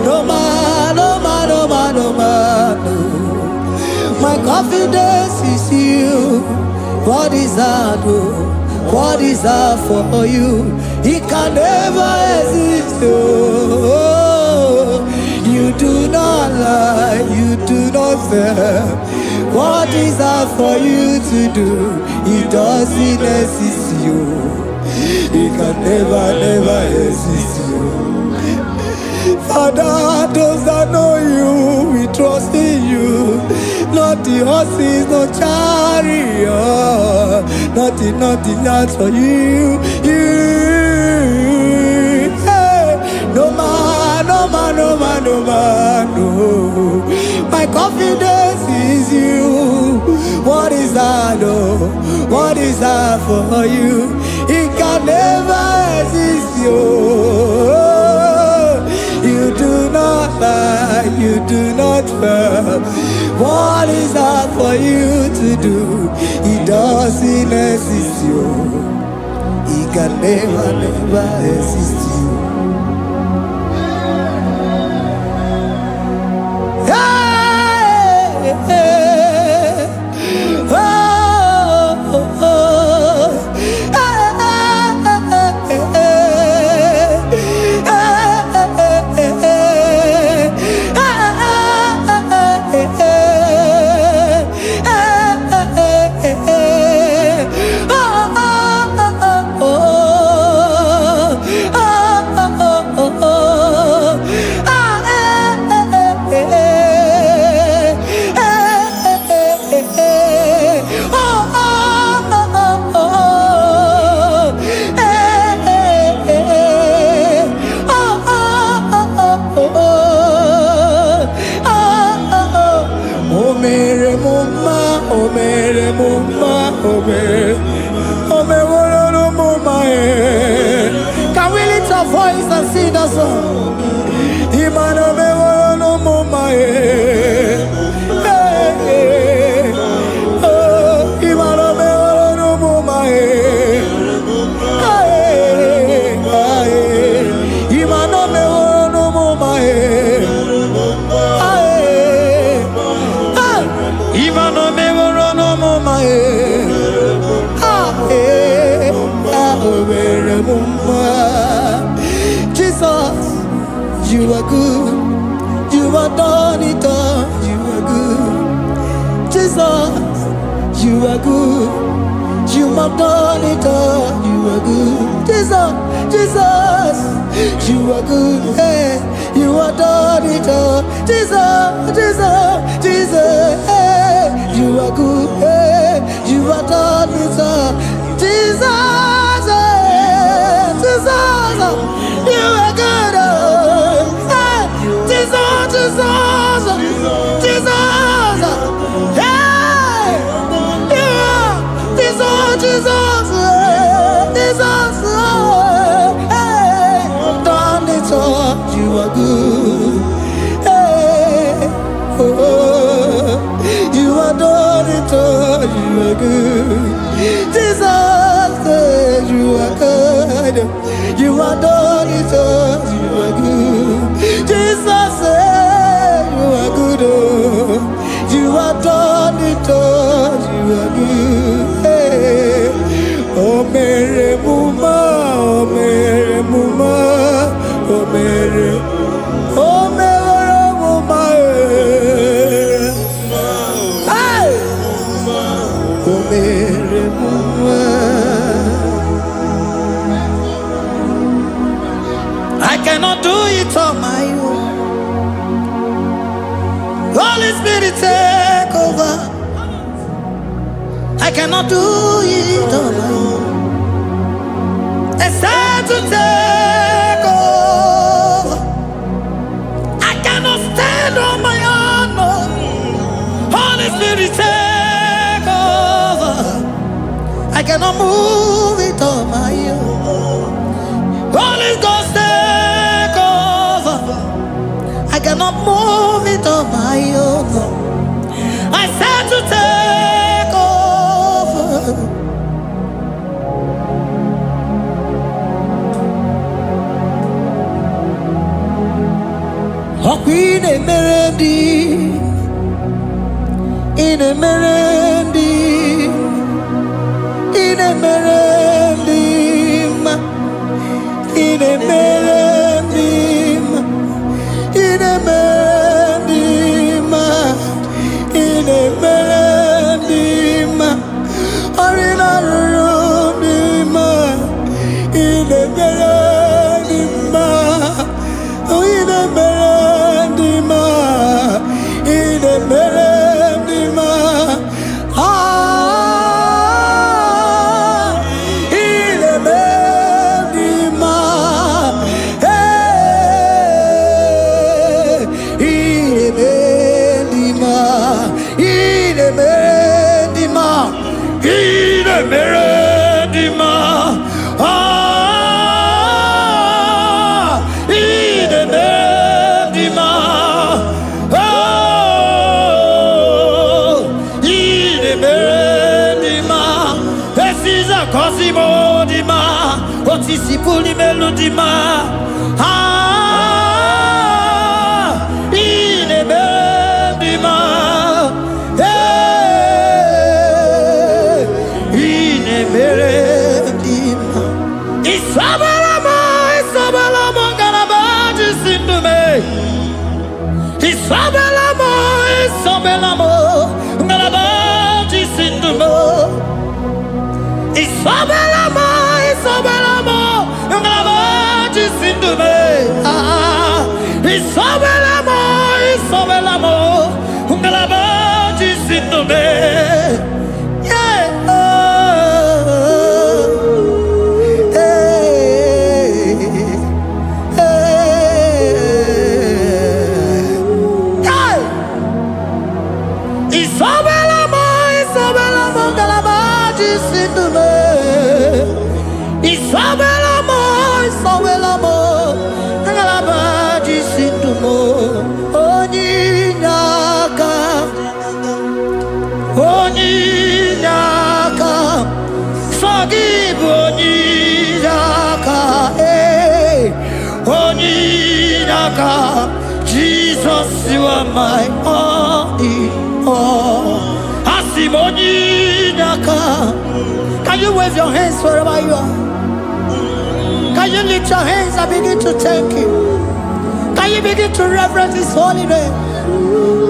No man, no man, no man, no man. No. My confidence is you. What is that? Oh? What is that for you? It can never exist. Oh, you do not lie, you do not fail. What is that for you to do? It doesn't exist you. It can never, never exist you. Father, those that know you, we trust in you. Not the horses, no chariot. Nothing, nothing, not for you. You. Hey. No man, no man, no man, no man, no. My confidence is you. What is that, oh? What is that for you? It can never exist, you. You do not lie, you do not fail. What is that for you to do? It doesn't exist, you. It can never, never exist, you. Hey, hey, oh, oh, oh. Hey, hey, hey, hey, oh, oh, oh, oh, oh, oh. Ah, eh, eh, eh, eh, eh, eh. Oh, oh, oh, oh, oh. Eh, eh, eh. Oh, oh, oh, oh, oh. Oh, oh, oh. O mere m mma, o mere m mma, o mere, o meworo m mma, eh. Can we lift our voice and sing that song? Imana meworo m mma, eh. Hey, hey. Oh, Imana meworo m mma, eh. Hey, hey. Imana meworo m mma, eh. Hey, hey. Imana meworo m mma, eh. Ah, eh. Ah, o mere m mma. Jesus, you are good. You are done it all. You are good. Jesus, you are good. You have done it all. You are good. Jesus, Jesus, you are good. Hey, you have done it all. Jesus, Jesus, Jesus, hey, you are good. Hey, you have done it all. Jesus, hey, Jesus, you are good. Oh, hey, Jesus, Jesus, Jesus, hey, yeah, Jesus, Jesus, hey, Jesus, hey, done it all. You are good. Hey, oh, you are done it all. You are good. Jesus, hey, you are good. You are done it all. You are good. Jesus, hey, you are good. Oh, you are done it all. You are good. Hey. O mere m mma, o mere m mma, o mere, o mere m mma, eh. Hey! O mere m mma. I cannot do it on my own. Holy Spirit, take over. I cannot do it on my own. Except to take over. I cannot stand on my own. No. Holy Spirit, take over. I cannot move it on my own. Holy Ghost, take over. I cannot move it on my own. I said to take over. Ọkwa ị na-emere ndị ị na-emere ndị ị na-emere ndị mma ị na-emere ndị mma ị na-emere ndị mma ị na-emere ndị mma ọrụ na-arụrụ ndị mma ị na-emere ndị mma ị na-emere ndị mma ị na-emere ndị dị mma, otu isi pụrụ imelu dị mma. Ah, ị na-eme dị mma. Ee, ị na-emere dị mma. Isabela m, Isabela m, ngalaba ji si ndụ mee. Isabela m, Isabela m, ngalaba ji si ndụ mee. Isabela m, Isabela m, ngalaba ji si ndụ mee. Ah, Isabela m, Isabela m, ngalaba ji si ndụ mee. Yeah. Oh, hey, hey, hey. Isabela m, Isabela m, ngalaba ji si ndụ mee. Isabela m, Isabela m, ngalaba ji si ndụ m. Onye inye aka, onye inye aka, sọ gị bụ onye inye aka, ee, onye inye aka. Jesus, you are my all in all. Asị m onye inye aka. Can you wave your hands wherever you are? Can you lift your hands and begin to thank Him? Can you begin to reverence His holy name?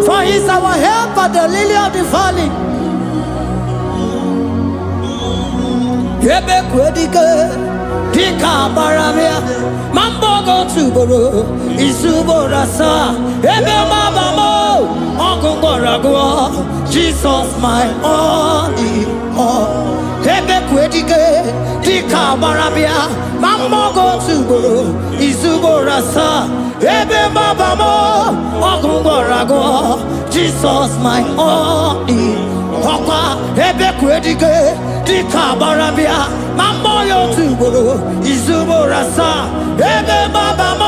For He is our helper, the lily of the valley. Ebe kwedike dịka agbara bịa ma mbọ otu ugboro izu ugboro asaa ebe mgbaba m ọgụ gwọrọ agwọ. Jesus, my all in all. Ebe kwedike dịka agbara bịa ma mbọ otu ugboro izu ugboro asaa ebe mgbaba m ọgụ gwọrọ agwọ. Jesus, my all in ọkwa ebe kwedike dịka agbara bịa ma mmụọ ya otu ugboro izu ugboro asaa ebe mgbaba m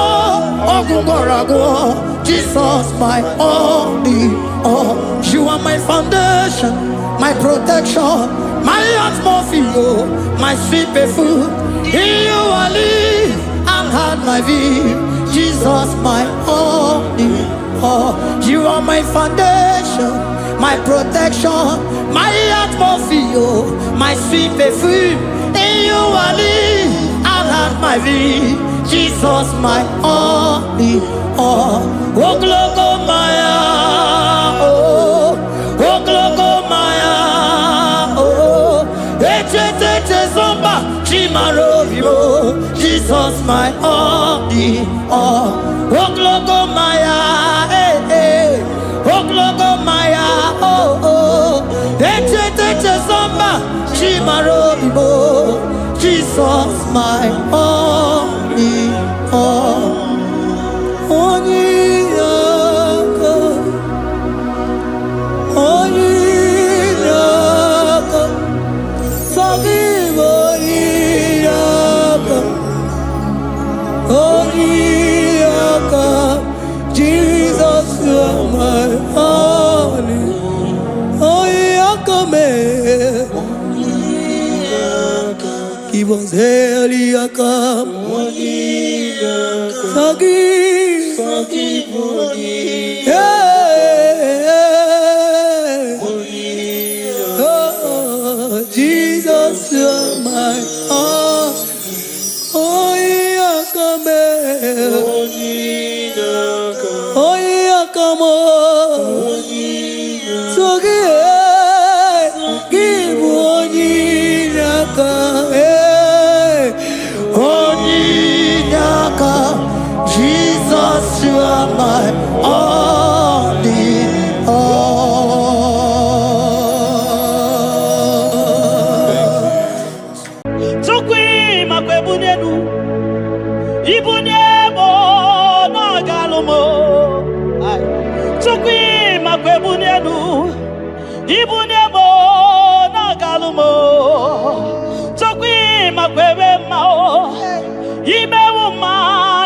ọgwụ gwọrọ agwọ. Jesus, my all in all. You are my foundation, my protection, my atmosphere, my sweet perfume. In you I live and had my being. Jesus, my all in all. You are my foundation, my protection, my atmosphere, my sweet perfume. In you I live and have my being. Jesus, my all in all. Ogologo maya, oh, ogologo maya, oh. Echeteche zomba, chimaro vivo. Jesus, my all in all. Ogologo maya, eh, eh. Ogologo maya, oh, oh. Echeteche zomba, chimaro vivo. Jesus, my all in all. Onye aka, onye aka, sọ gị bụ onye aka, onye aka. Jesus, you are my only, onye aka mee. Give us heli aka, sọ gị. Yeah. Oh, Jesus, you are my all. Onye aka mee. Onye aka m. So gị, gị bụ onye inye aka. Onye inye aka. Jesus, you are my all in all. Chukwu makwa ebunye elu ibunye m na ọ ga-alụ m. Ai. Chukwu makwa ebunye elu ibunye m na ọ ga-alụ m. Chukwu makwa ebe mma o imewu mma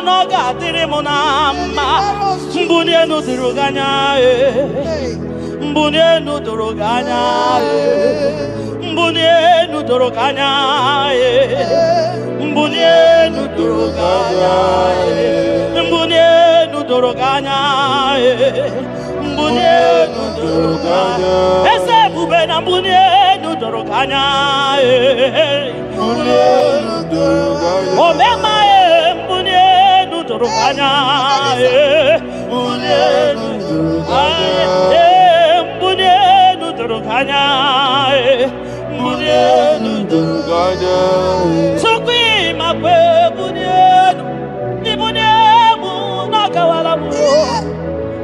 na ọ ga-adịrị m na mma. Mbunye elu doro gị anya ee. Mbunye elu doro gị anya ee. Mbunye elu doro gị anya ee. doro gị anya. Mbuni enu doro gị anya. Mbuni enu doro gị anya. Eze ebube na mbuni enu doro gị anya. Mbuni elu doro gị anya. Omema mbuni enu doro gị anya. Mbuni elu doro gị anya. Mbuni enu doro gị anya. Mbuni enu doro gị anya. Chukwu ịmakwa ebuni enu, ibuni emu n'ọkawara m.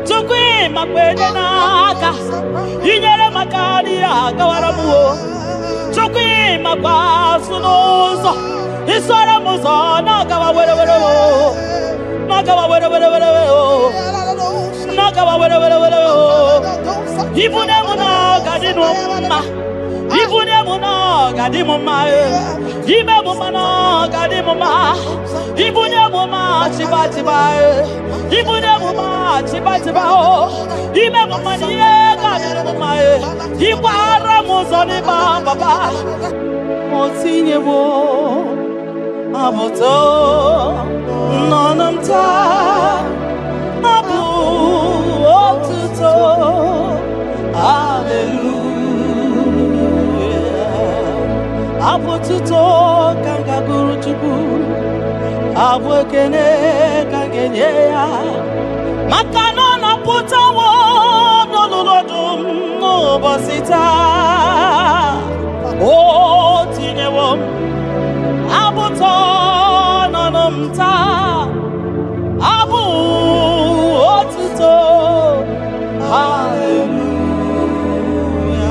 Chukwu ịmakwa enye n'aka, inyere maka n'ihe agawara m. Chukwu ịmakwa azụ n'ụzọ, isoro m ụzọ n'ọgawa were were o, n'ọgawa were were were o, n'ọgawa were were were o. Ibuni emu n'ọga dị m mma. Ibuni emu n'ọga dị m mma. Ime m mma n'ọga dị m mma. Ibuni emu ma chiba chiba. Ibuni emu ma chiba chiba o. Ime m mma n'ihe ga-adị m mma. Ịkwara m ụzọ n'ịba papa. O tinyewo abụtọ n'ọnụ m taa. Abụ otuto. Hallelujah. Abụ otuto ka m ga-agụrụ Chukwu. Abụ ekene ka m ga-enye ya. Maka na ọ napụtawo n'olulu ọdụm n'ụbọchị taa. O tinyewo m abụtọ n'ọnụ m taa. Abụ otuto.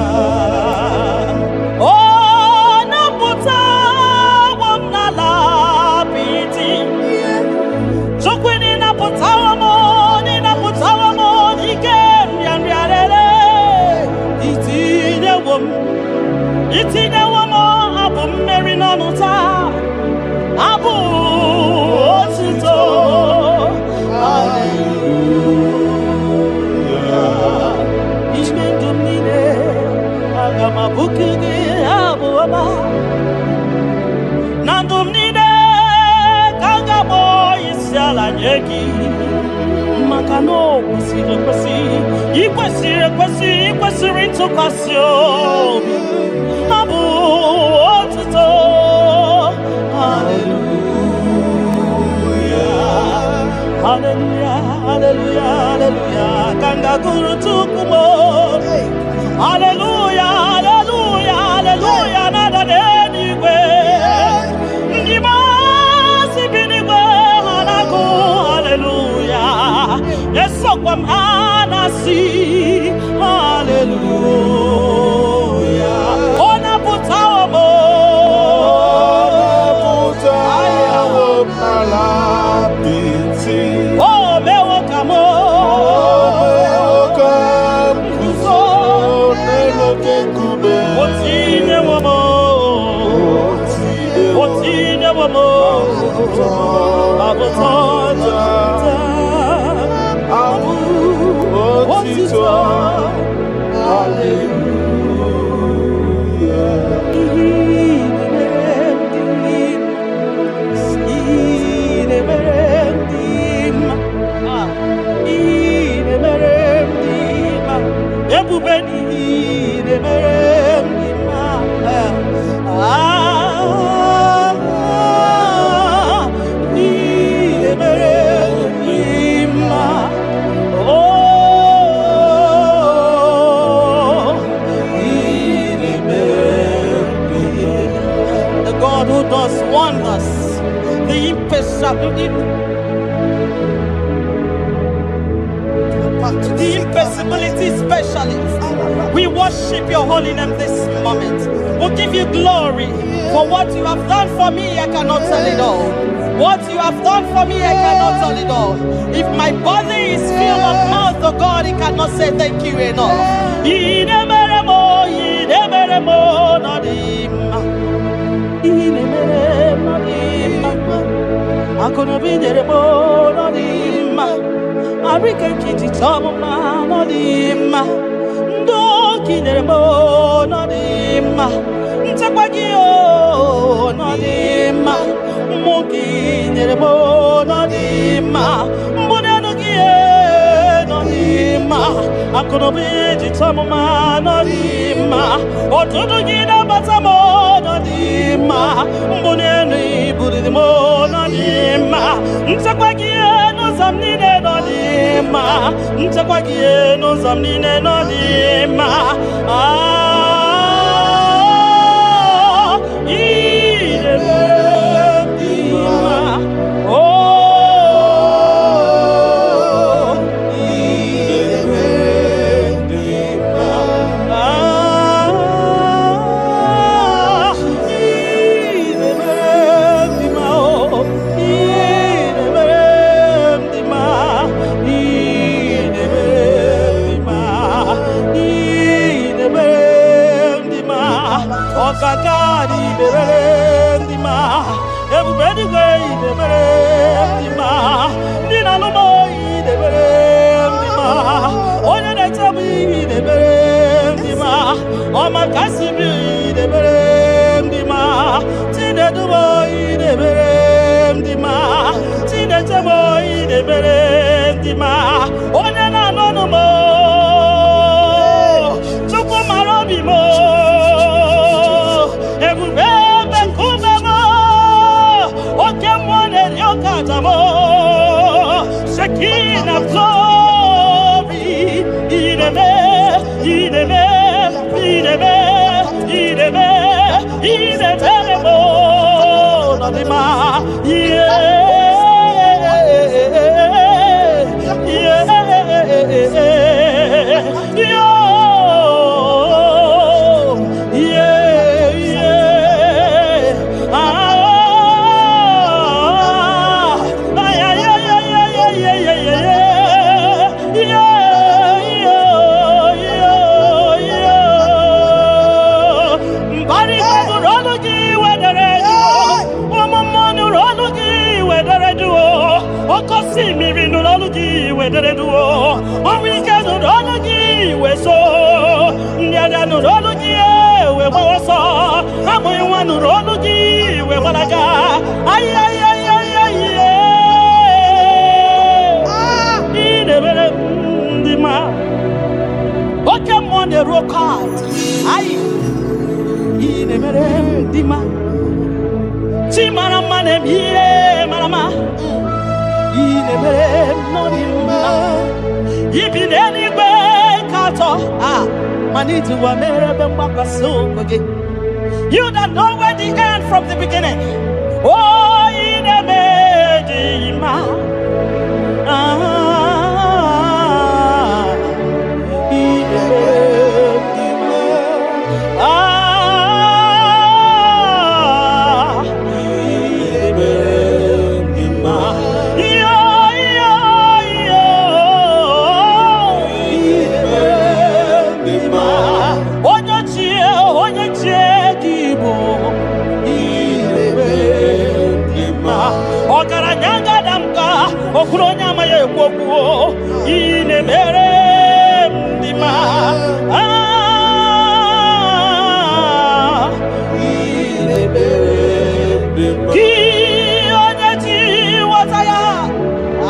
Hallelujah. Ọ napụtawo m n'ala apịtị. Chukwu n'ịnapụtawo m, n'ịnapụtawo m n'ike nrịanrịa rere. Itinyewo m, itinyewo m abụ mmeri n'ọnụ taa. Abụ otuto. Hallelujah. Ime ndụ m niile, aga m abụku gị abụ ọma. Na ndụ m niile ka m ga-akpọ isi ala nye gị. Maka na o kwesịrị ekwesị, ị kwesịrị ekwesị, ị kwesịrị ntụkwasị obi. Abụ otuto. Hallelujah. Hallelujah, hallelujah, hallelujah. Ka m ga-agụrụ Chukwu m. Hallelujah, hallelujah, hallelujah. Na-ada n'eluigwe. Ndị masị bi n'igwe ha na-agụ hallelujah. Esokwa m ha na-asị hallelujah. Ọ napụtawo m. Ọ napụtawo m n'ala apịtị. O mewo ka m O mewo ka m guzo n'elu oke nkume. O tinyewo m. O O tinyewo m. Abụtọ Abụ otito. Hallelujah. Ihe na-emere m dị mma. Ihe na-emere m dị mma. Ebube n'ihe na-emere m dị mma. Ah, ihe na-emere m dị mma. Oh, ihe na-emere m dị mma. The God who does wonders, the impossibility, the impossibility specialist. We worship your holy name this moment. We give you glory for what you have done for me. I cannot tell it all. What you have done for me, I cannot tell it all. If my body is filled of mouth, oh God, it cannot say thank you enough. Inemeremo, inemeremo, nadima. Inemeremo, nadima. Akụnụba nyere m ọ dị mma. Arịka nkịtị chọọ m mma ọ dị mma. Ndị oke nyere m ọ dị mma. Nchekwa gị ọ dị mma. Mmụọ gị nyere m nọ dị mma. Mbuli elu gị nọ dị mma. Akụnụba iji chọọ m mma nọ dị mma. Ọtụtụ gị na-abata m nọ dị mma. Mbuli elu ibuliri m nọ dị mma. Nchekwa gị n'ụzọ m niile nọ dị mma. Nchekwa gị n'ụzọ m niile nọ dị mma. Ah, ị na-eme dị mma. Oh, ị na-eme dị mma. Ah, ị na-eme dị mma. Oh, ị na-eme dị mma. Ị na-eme dị mma. Ị na-eme dị mma. Ọkaka dị mere dị mma. Ebube eluigwe ị na-emere dị mma. Ndị na-alụ m ị na-emere dị mma. Onye na-eche m ị na-emere dị mma. Ọma kasị m ị na-emere dị mma. Chinedu m ị na-emere dị mma. Chineche m ị na-emere dị mma. Onye na-anụ ọnụ m, Chukwu mara obi m, ebube ebe nkume m, oke mmụọ na-eri oke aja m, Shekinah glory, ị na-eme, ị na-eme, ị na-eme, ị na-eme, ị na-emere m n'ọdịmma. Yeah, yo, yeah. Ah, ay, ay, ay, ay, ay, ay, ay, ay, ay, yeah, yeah, yeah, yeah. Mbara nụrụ ọnụ gị wedere jụụ, ụmụ mmụọ nụrụ ọnụ gị wedere jụụ, oke osimiri nụrụ ọnụ gị wedere jụụ, ọnwụ ike nụrụ ọnụ gị weso, ndị agha nụrụ ọnụ gị wee gbawa ọsọ, amụghị nwa nụrụ ọnụ gị wee gbalaga. Ay, ay, ay, ay, ay, ị na-emere ndị mma. Oke mmụọ na-eru oke ala. Ayi, ị na-emere ndị mma. Chi mara mma na-eme ihe mara mma. Ị na-emere m n'ọdị mma. Ibi n'eluigwe ka atọ a, mana iji ụwa mere ebe mgbakwasị ụkwụ gị. You that know where the end from the beginning. Oh, ị na-eme dị mma. Ah, ị na-eme dị mma. Ah, ị na-eme dị mma. Yo, yo, yo. Ị na-eme dị mma. Onye ochie, onye ochie gị bụ. Ị na-eme dị mma. Ọgaranya gada m ka okwuru onye amaghị ekwu okwu, ị na-emere m dị mma. Ah, ị na-emere gị onye ji nghọta ya,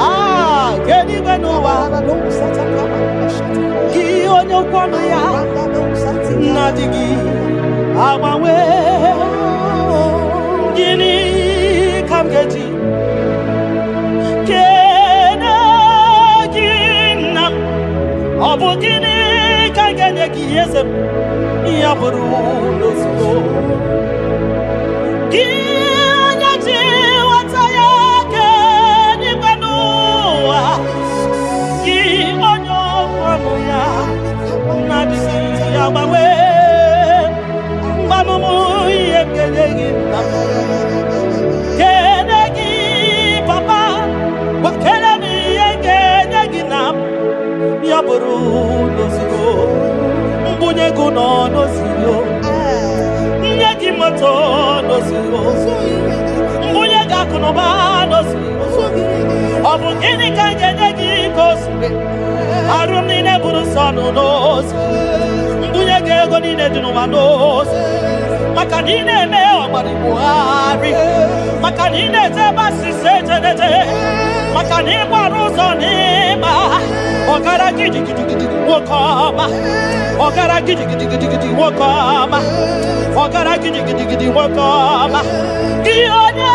ah, kedu n'ụwa gị onye okwu ọnụ ya na-adịghị agbanwe, gịnị ka m ga-eji kene gị, nna m? Ọ bụ gịnị ka m ga-enye gị, eze m? Ya bụrụ n'ozugbo gị onye ji nghọta ya kedigwe n'ụwa, gị onye okwu ọnụ ya na-adịghị agbanwe, mgbanụmụ ihe m ga-enye gị, nna m, kene gị, papa, gwakere m ihe m ga-enye gị na m ya bụrụ n'ozugbo. Mbunye gị nọ n'ozugbo, nye gị moto n'ozugbo, mbunye gị akụnụba n'ozugbo. Ọ bụ gịnị ka m ga-enye gị ka o zuru arụ m niile bụrụ nsọ nụ n'ozu? Mbunye gị ego niile dị n'ụwa n'ozu, maka na ị na-eme ọgbara Buhari. Maka na ị na-eje ebe asịsa ejeneje. Maka na ị gbara ụzọ n'ịma. Ọgara gidigidigidi nwoke ọma. Ọgara gidigidigidi nwoke ọma. Ọgara gidigidigidi nwoke ọma. Gị onye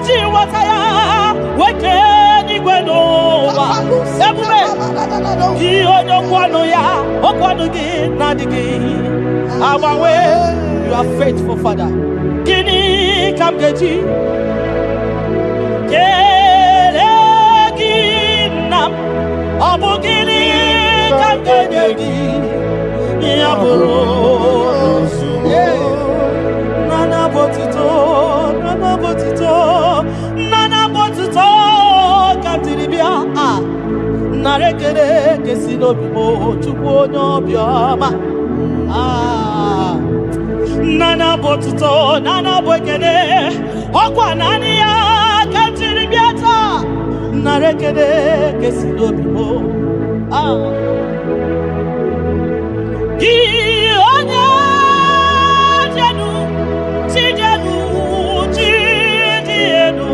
ji nweta ya weke n'igwe n'ụwa. Ebube gị onye okwu ọnụ ya, okwu ọnụ gị na-adịghị agbanwe. You are faithful, Father. Gịnị ka m ga-eji kelee gị, nna m? Ọ bụ gịnị ka m ga-enye gị? Ya bụrụ nana bụ otuto, nana bụ otuto, nana bụ otuto ka m jiri bịa. A nara ekele kesi n'obi m, Chukwu onye obiọma. Ah, nana bụ otuto, nana bụ ekele, ọkwa naanị ya ka m jiri bịa taa. Nara ekele kesi n'obi m. Ah. Gị onye jenu, chi jenu, chi dị elu.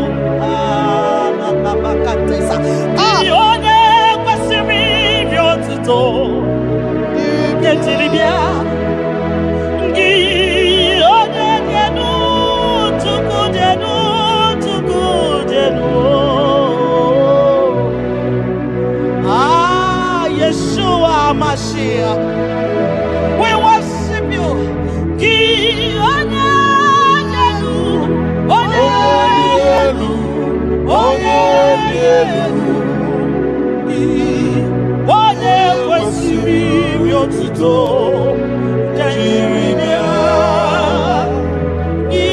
Ah, na, na, na, Katesa. Gị onye kwesịrị iri otuto, nke jiri bịa. Gị onye dị elu, Chukwu dị elu, Chukwu dị elu. Ah, Yeshua Mashiach. We worship you. Gị onye dị elu, onye dị elu, onye dị elu. Gị onye kwesịrị iri otuto, jiri bịa. Gị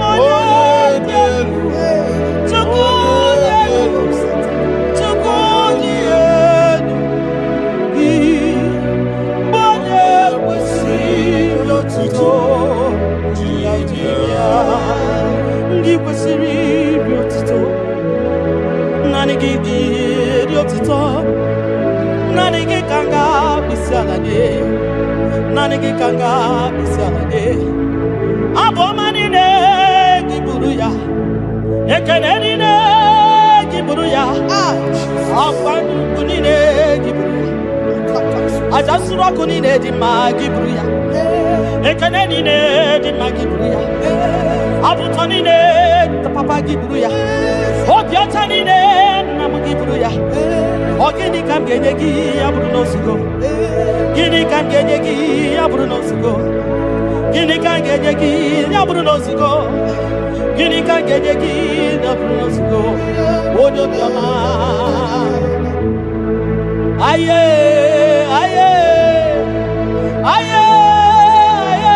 onye dị elu, Chukwu dị elu, Chukwu dị elu. Gị onye kwesịrị otuto, jiri bịa. Ndị kwesịrị iri otuto, naanị gị dị eri otuto, naanị gị ka m ga-akpịsị ala nye, naanị gị ka m ga-akpịsị ala nye. Abụ ọma niile gị buru ya, ekele niile gị buru ya, Ah, akwa nnukwu niile gị buru ya, aja nsuru ọkụ niile dị mma gị buru ya, ekele niile dị mma gị buru ya, abụ ụtọ niile papa gị buru ya, obi ọcha niile nna m gị buru ya. Ọ gịnị ka m ga-enye gị ya bụrụ na ozugo? Gịnị ka m ga-enye gị ya bụrụ na ozugo? Gịnị ka m ga-enye gị ya bụrụ na ozugo? Gịnị ka m ga-enye gị ya bụrụ na ozugo? Onye obiọma. Aye, aye, aye, aye,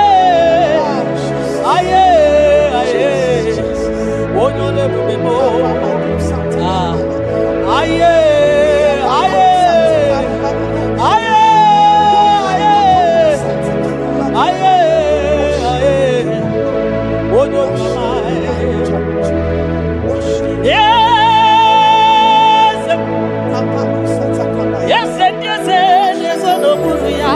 aye, aye, onye ọla ebube m. Ah, aye, aye, aye, aye, aye, aye, onye obiọma. Eze, eze ndị eze na-ezo n'okpuru ya.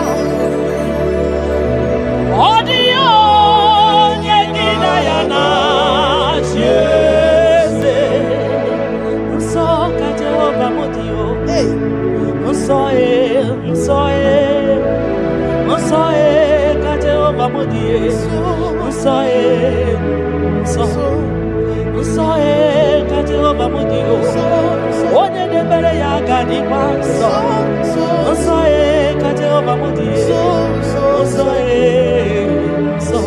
Ọ dịghị onye gị na ya na-achị eze. Nsọ ka Jehova m dị o. Nsọ e, nsọ e, nsọ e ka Jehova m dị e. Nsọ e, nsọ, nsọ e ka Jehova m dị o. Onye na-ekpere ya ga-adịkwa nsọ. Nsọ e ka Jehova m dị e. Nsọ e, nsọ,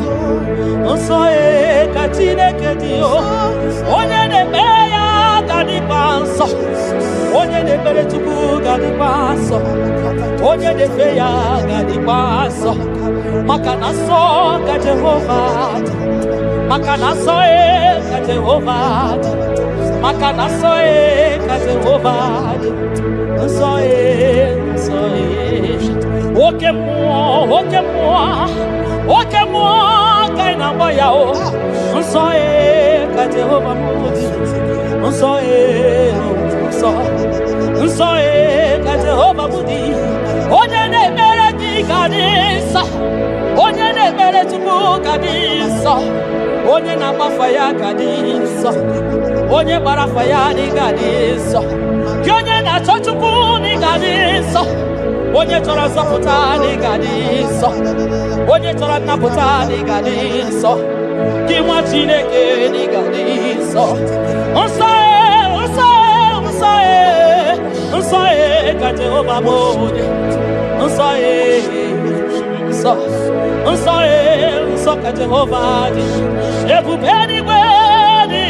nsọ e ka Chineke dị o. Onye na-ekpere ya ga-adịkwa nsọ. Onye na-ekpere Chukwu ga-adịkwa nsọ. Onye na-efe ya ga-adịkwa nsọ. Maka na nsọ ka Jehova dị. Maka na nsọ e ka Jehova dị. Maka na nsọ e ka Jehova dị. Nsọ e, nsọ e. Oke mmụọ, oke mmụọ, oke mmụọ ka ị na-agba ya o. Nsọ e ka Jehova m dị. Nsọ e, nsọ, nsọ e ka Jehova m dị. Onye na-ekpere gị ga-adị nsọ. Onye na-ekpere Chukwu ga-adị nsọ. Onye na-agbafa ya ga dị nsọ. Onye gbara afa ya na ị ga-adị nsọ. Gị onye na-achọ Chukwu na ị ga-adị nsọ. Onye chọrọ nzọpụta na ị ga-adị nsọ. Onye chọrọ nnapụta na ị ga-adị nsọ. Gị nwa Chineke na ị ga-adị nsọ. Nsọ e, nsọ e, nsọ e, nsọ e ka Jehova bụ onye. Nsọ e, nsọ, nsọ e, nsọ ka Jehova dị. Ebube eluigwe dị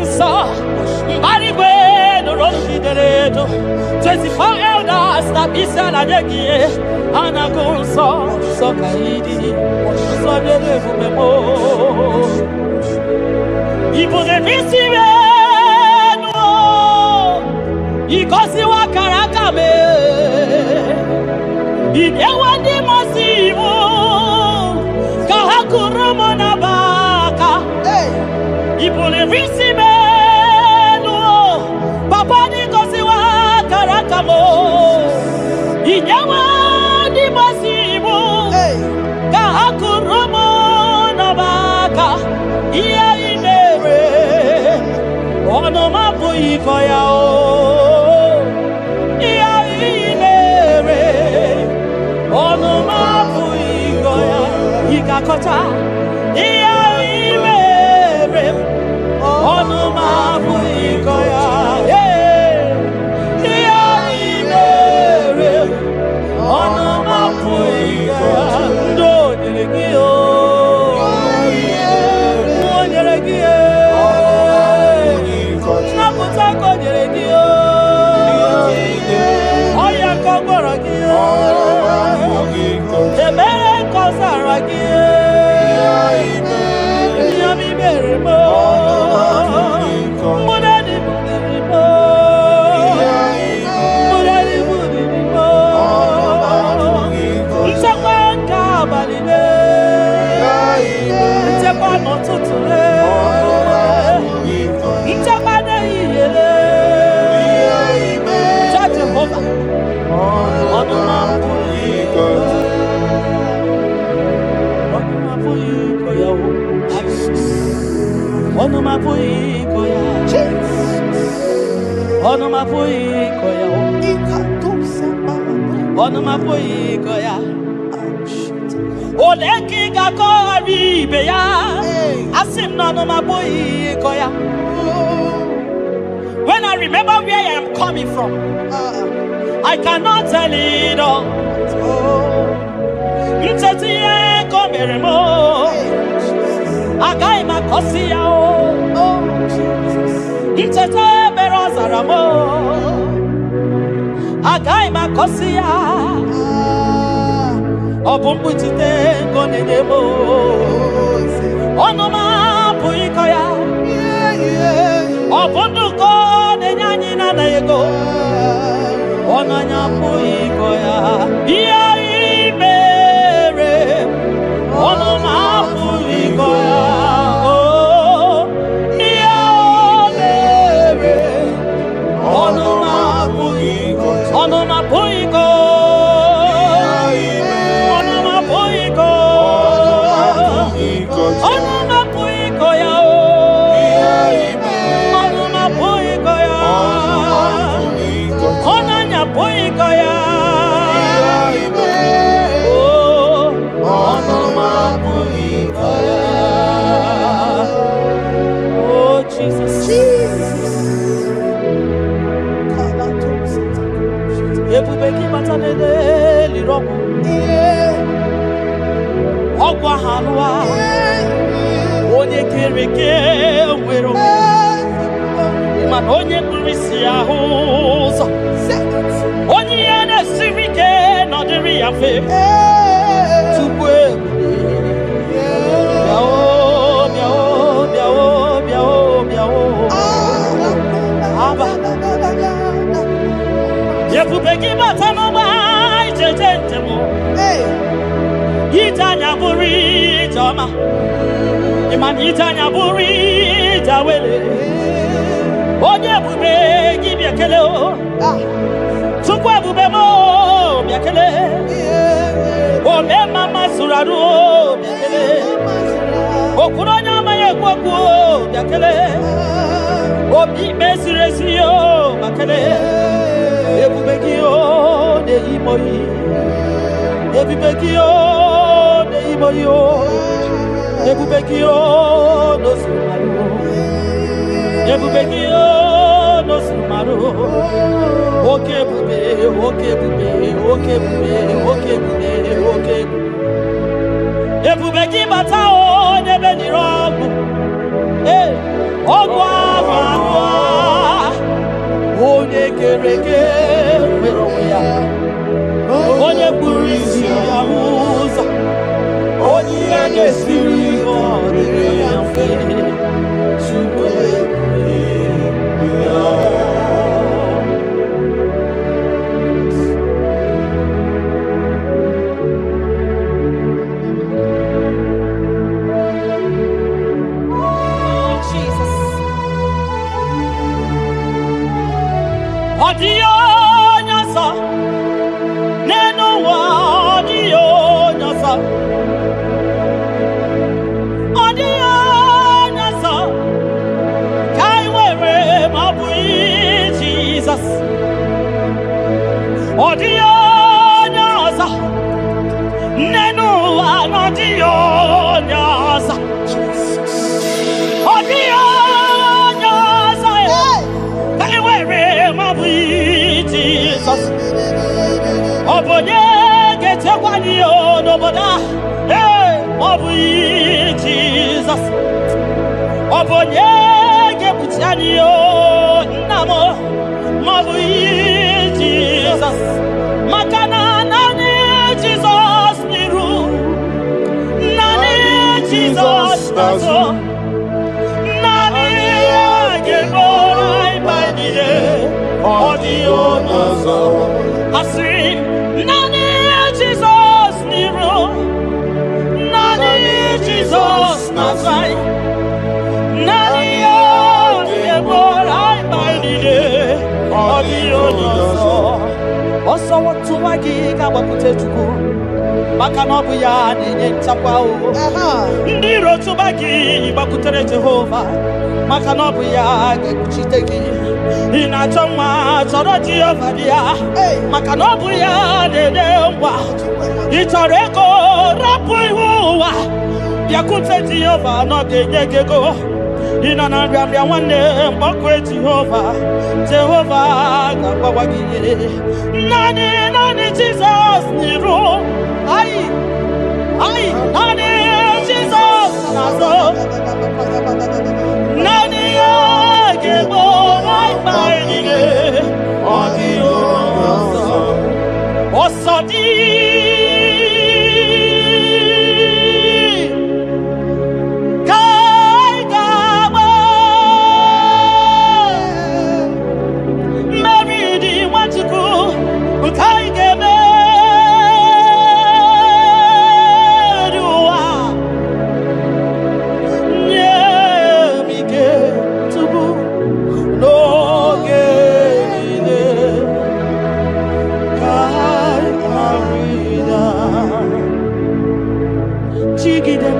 nsọ. Mbara igwe nụrụ olu gị dere edo. 24 elders na isi ala nye gị ihe. Ha na-agụ nsọ, nsọ ka ị dị. Nsọ nyere ebube m. Ị bụ n'isi m enu, ị gọziwo akara aka m. Ị nyewo ndị mmụọ iwu ka ha kụrụ m n'aba aka. Hey. Ị buliri isi m elu, papa, dị gọziwa akara aka m. Ị nyewo ndị mmụọ iwu Hey. ka ha kụrụ m n'aba aka. Ihe ị mere, ọnụ m apụghị ịkọ ya o. Ihe ị mere, ọnụ m apụghị ịkọ ya. Ị ga-akọcha ihe ị mere, ọnụ m apụghị ịkọ ya. Ee, ihe ị mere, ọnụ m apụghị ịkọ ya. Ndị o nyere gị o, o nyere gị e, nnapụta ka o nyere gị o, ọya ka ọ gwọrọ gị o, ebere ka ọ zara gị e, ihe ọma i mere m o, mgbụrụ dị buliri m o, mgbụrụ dị buliri m o, nchekwa nke abalị le, nchekwa n'ụtụtụ le, nchekwa n'ehihie le. Cha Jehova, ọnụ m apụghị ịkọ ya. Ọnụ m apụghị ịkọ ya o. Ọnụ m apụghị ịkọ ya. Ọnụ m apụghị ịkọ ya o. Ọnụ m apụghị ịkọ ya. Ole ka ị ga-akọghara ibe ya? Asị m na ọnụ m apụghị ịkọ ya. When I remember where I am coming from, I cannot tell it all. Ncheta ihe ka o mere m o, agaghị m akọsi ya o. Ncheta ebere ọ zara m o, agaghị m akọsi ya. Ọ bụ mkpuchite nke ọ na-enye m o. Ọnụ m apụghị ịkọ ya. Ọ bụ ndụ ka ọ na-enye anyị na-anaghị ego. Ọnụ anyị apụghị ịkọ ya. Ihe ị mere, ọnụ m apụghị ịkọ ya. Oh, ihe o mere, ọnụ m apụghị ịkọ. Ọnụ m apụghị ịkọ. Ọnụ m apụghị ịkọ. Ọnụ m apụghị ịkọ ya o. Ọnụ m apụghị ịkọ ya. Ọnụ anyị apụghị ịkọ ya. Oh, ọnụ m apụghị ịkọ ya. Oh, Jesus. Jesus. Ebube gị bata n'ele liri ọgwụ. Ọgwụ ahụ alụwa. Onye kere eke nwere onwe. Mana onye kpuru isi ahụ ụzọ. Onye ihe na-esiri ike nọdịrị ya mfe. Tupu ebube. Bịa o, bịa o, bịa o, bịa o, bịa o. Aba. Ebube gị bata n'ụgbọ ijeje njem. Ije anya bụrụ ije ọma. Ịma na ije anya bụrụ ije awele. Onye ebube gị bịa kele o. Chukwu ebube m o, bịa kele. Ome mama zụrụ arụ o, bịa kele. Okwuru onye ọma ya. na-ekwu okwu bịa kelee. Obi ikpe ziri ezi o ma kelee. Ebube gị o na-eyi m oyi. Ebube gị o na-eyi m oyi o. Ebube gị o n'ozuru marụ. Ebube gị o n'ozuru marụ. Oke ebube, oke ebube, oke ebube, oke ebube, oke ebube. Ebube gị bata o n'ebe nire ọgwụ. Ee, ọgwụ ahụ ahụ onye kere eke nwere onwe ya. Onye kpuru isi ya hụ ụzọ. Onye ihe na-esiri ike ọ dịrị ya mfe. Chukwu ebube ya. Oh, Jesus. Ọ dịghị onye ọzọ n'elu ụwa, ọ dịghị onye ọzọ. Ọ dịghị onye ọzọ ka anyị nwere ma ọ bụghị Jizọs. Ọ dịghị onye ọzọ n'elu ụwa na ọ dịghị onye ọzọ. Ọ dịghị onye ọzọ ka anyị nwere ma ọ bụghị Jizọs. Ọ bụ onye ga-echekwa anyị n'obodo a? Ee, ma ọ bụghị Jizọs. Ọ bụ onye ga-ekpuchi anyị nna m? Ma ọ bụghị Jizọs. Maka na naanị Jizọs n'iru, naanị Jizọs n'azụ, naanị ya ga-eburu anyị mkpa niile. Ọ dịghị onye ọzọ. Asị m, naanị Jizọs n'iru, naanị Jizọs n'azụ anyị, naanị ya ga-eburu anyị mkpa niile. Ọ dịghị onye ọzọ. Ọsọ tụwa gị ga-agbakwute Chukwu, maka na ọ bụ ya na-enye nchekwa o. Ndị iro tụba gị, gbakwutere Jehova, maka na ọ bụ ya ga-ekpuchite gị. Ị na-achọ nwa, chọrọ Jehova dị ya, maka na ọ bụ ya na-enye nwa. Ị chọrọ ego, rapụ ihu ụwa, bịakwute Jehova na ọ ga-enye gị ego. Ị nọ na nrịanrịa, nwanne, mgbakọ Jehova, Jehova ga-agbawa gị ihe. Naanị, naanị Jizọs n'iru anyị anyị, naanị Jizọs n'azụ, naanị ya ga-egbo anyị mkpa anyị niile. Ọ dịghị onye ọzọ. Ọsọ dị ka anyị ga-agba, mmeri dị Nwachukwu nke anyị ga-emeri ụwa. Nye m ike tupu n'oge niile ka anyị ghara ịda. Jigide m,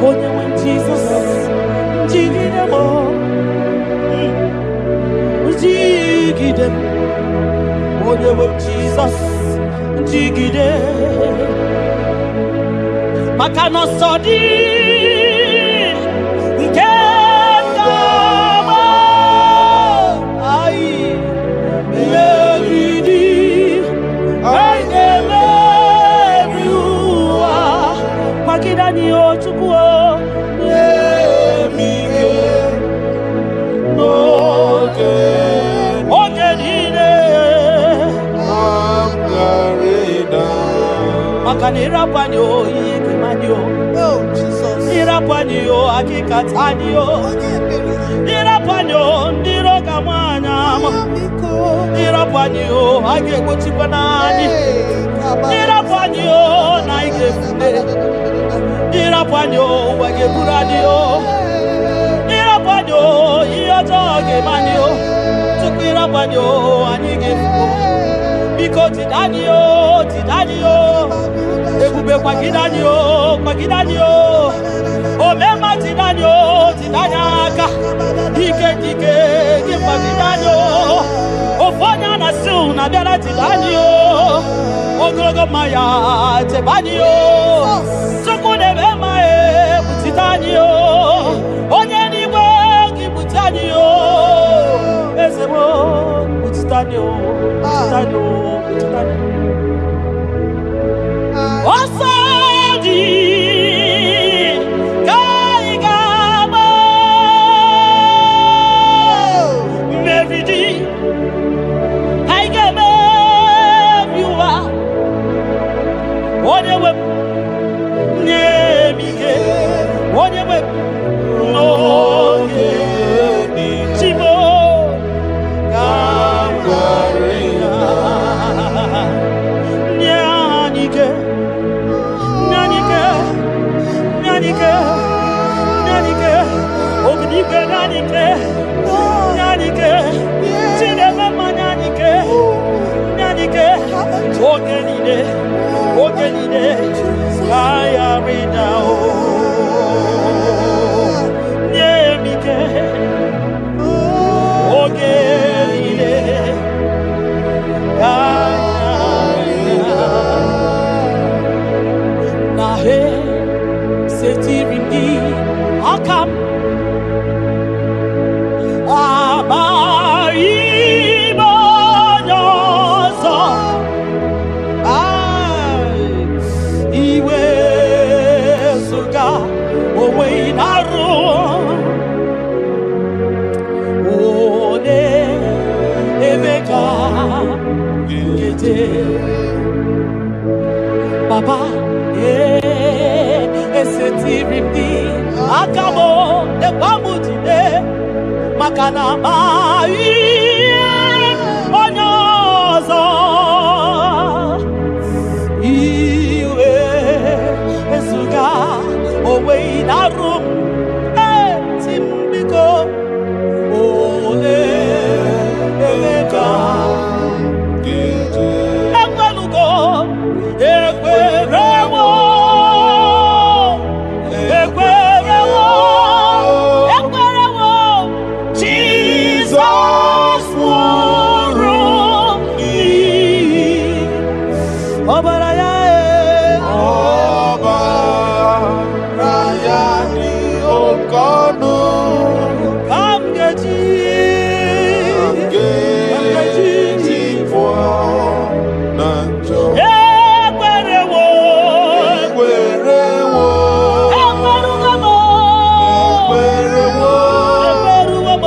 onye nwe m Jizọs, jigide m o. Jigide m, onye nwe m Jizọs, jigide, maka na ọsọ dị nke ga-agba anyị, mmeri dị, anyị ga-emeri ụwa. Kwagide anyị o Chukwu o, nye m ike N'oge oge niile m ghara ịda. Maka na ịrapụ anyị o, ihe ga-eme anyị o. Oh, Jesus. Ịrapụ anyị o, akịkata anyị o. Onye ebere. Ịrapụ anyị o, ndị iro ga-ama anyị ama. Biko. Ịrapụ anyị o, a ga-egbochikwa n'anyị. Hey, kaba. Ịrapụ anyị o, na anyị ga-efute. Ịrapụ anyị o, ụwa ga-eburu anyị o. Ịrapụ anyị o, ihe ọjọọ ga-eme anyị o. Tupu ịrapụ anyị o, anyị ga-efu. Biko jide anyị o, jide anyị o. Ebube, kwagide anyị o, kwagide anyị o. Omema. na-abịara chebe anyị o. Ogologo mmanya chebe anyị o. Chukwu na-eme mma ekpuchite anyị o. Onye n'igwe gị kpuchi anyị o. Eze m kpuchite anyị o. Kpuchite anyị o. Kpuchite anyị o. Ọsọ dị ka anyị ga-agba. Mmeri dị anyị ga-emebi ụwa. Onye nwe m nye m ike. Onye nwe m n'oge Chibo ka m ghara ịda. Nye anyị ike. Nye anyị ike. Nye anyị ike. Nye anyị ike. Obidigwe nye anyị ike. Nye anyị ike. Chineke mma nye anyị ike. Nye anyị ike. Oge niile. Oge niile. Ka anyị ghara ịda o. Nye m ike. Oge niile. Ka anyị ghara ịda. Na he setiri m gị aka m amaghị m onye ọzọ. Ai, iwezuga onwe ị na-arụ onye ebe ka nkeje Baba, esetiri m gị aka m lekwa m jide maka na amaghị m onye ọzọ. Iwe ezuga onwe ị na-arụ m eti m biko ole ebe ka ekwelugo ekwerewo ekwerewo ekwerewo Jizọs nwụrụ n'ihi ọbara ya e. Ọbara ya dị oke ọnụ Ka m ga-eji ga-eji pụọ na njọ. Ekwerewo Ekwerewo, ekwerugo m ekwerewo, ekwerugo m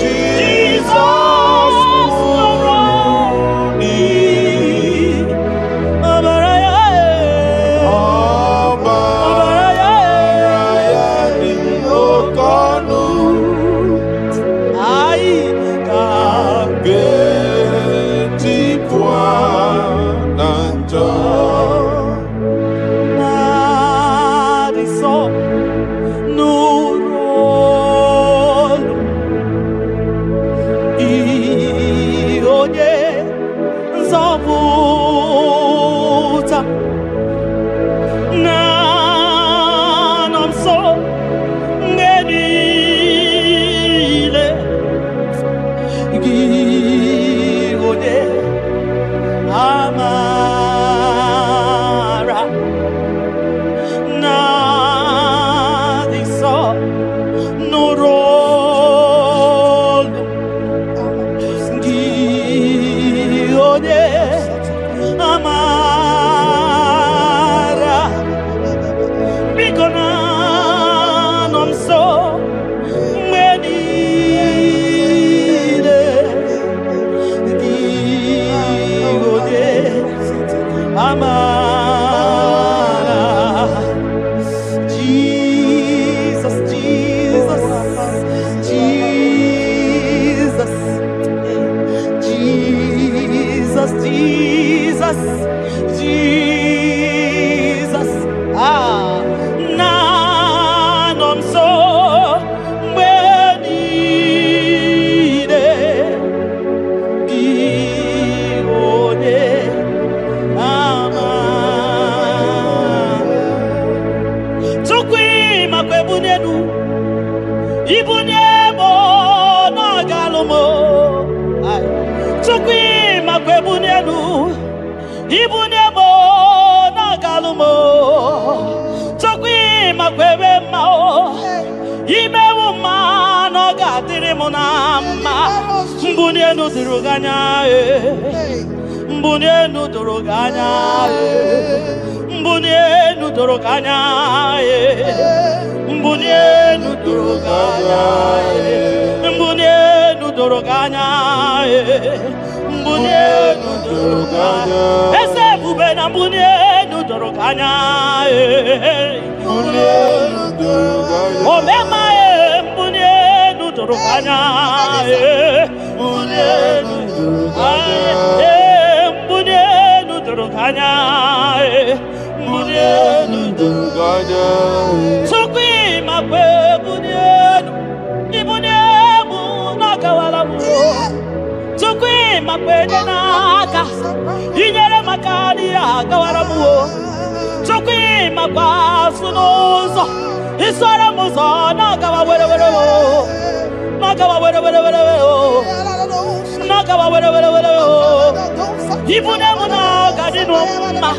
Jizọs nwụrụ n'ihi ọbara ya e. ọbara ọbara ya e. ya dị oke ọnụ Anyị ka ga-eji pụọ na njọ. Na-adị nsọ nụrụ olu ị onye nzọpụta na-anọ nso mgbe niile gị onye amara na-adị nsọ nụrụ olu gị onye amara biko na-anọ nso mgbe niile gị onye amara. Jesus, Jesus, Jesus, Jesus, Jesus, Jesus. Ah, na-anọ nso mgbe niile gị onye ama. Chukwu ịmakwa ebunye elu ibunye m na ọ ga-alụ m. Ai. Ibunye m na-agalụ m. Chukwu, ịmakwa ebe mma o. Imewu mma na ọ ga-adịrị m na mma. Mbuli elu doro gị anya e. Mbuli elu doro gị anya e. Mbuli elu doro gị anya e. Mbuli elu doro gị anya e. Mbuli elu doro gị anya e. Mbuli elu doro gị anya. Eze ebube, na mbuli elu doro gị anya e. Mbuli elu doro gị anya. Omema e, mbuli elu doro gị anya e. Mbuli elu Doro gị anya. e, mbuli elu doro gị anya e. Mbuli elu Doro gị anya. Chukwu, ịmakwa ebuli elu, ibuli elu na-agawala m. Chukwu, ịmakwa enye n'aka, inyere maka n'ihe agawara m o. Chukwu, ịmakwa asụ n'ụzọ, isoro m ụzọ na-agawa were were o, na-agawa were were were o, na-agawa were were were o. Ibunye m na ọ ga-adị m mma,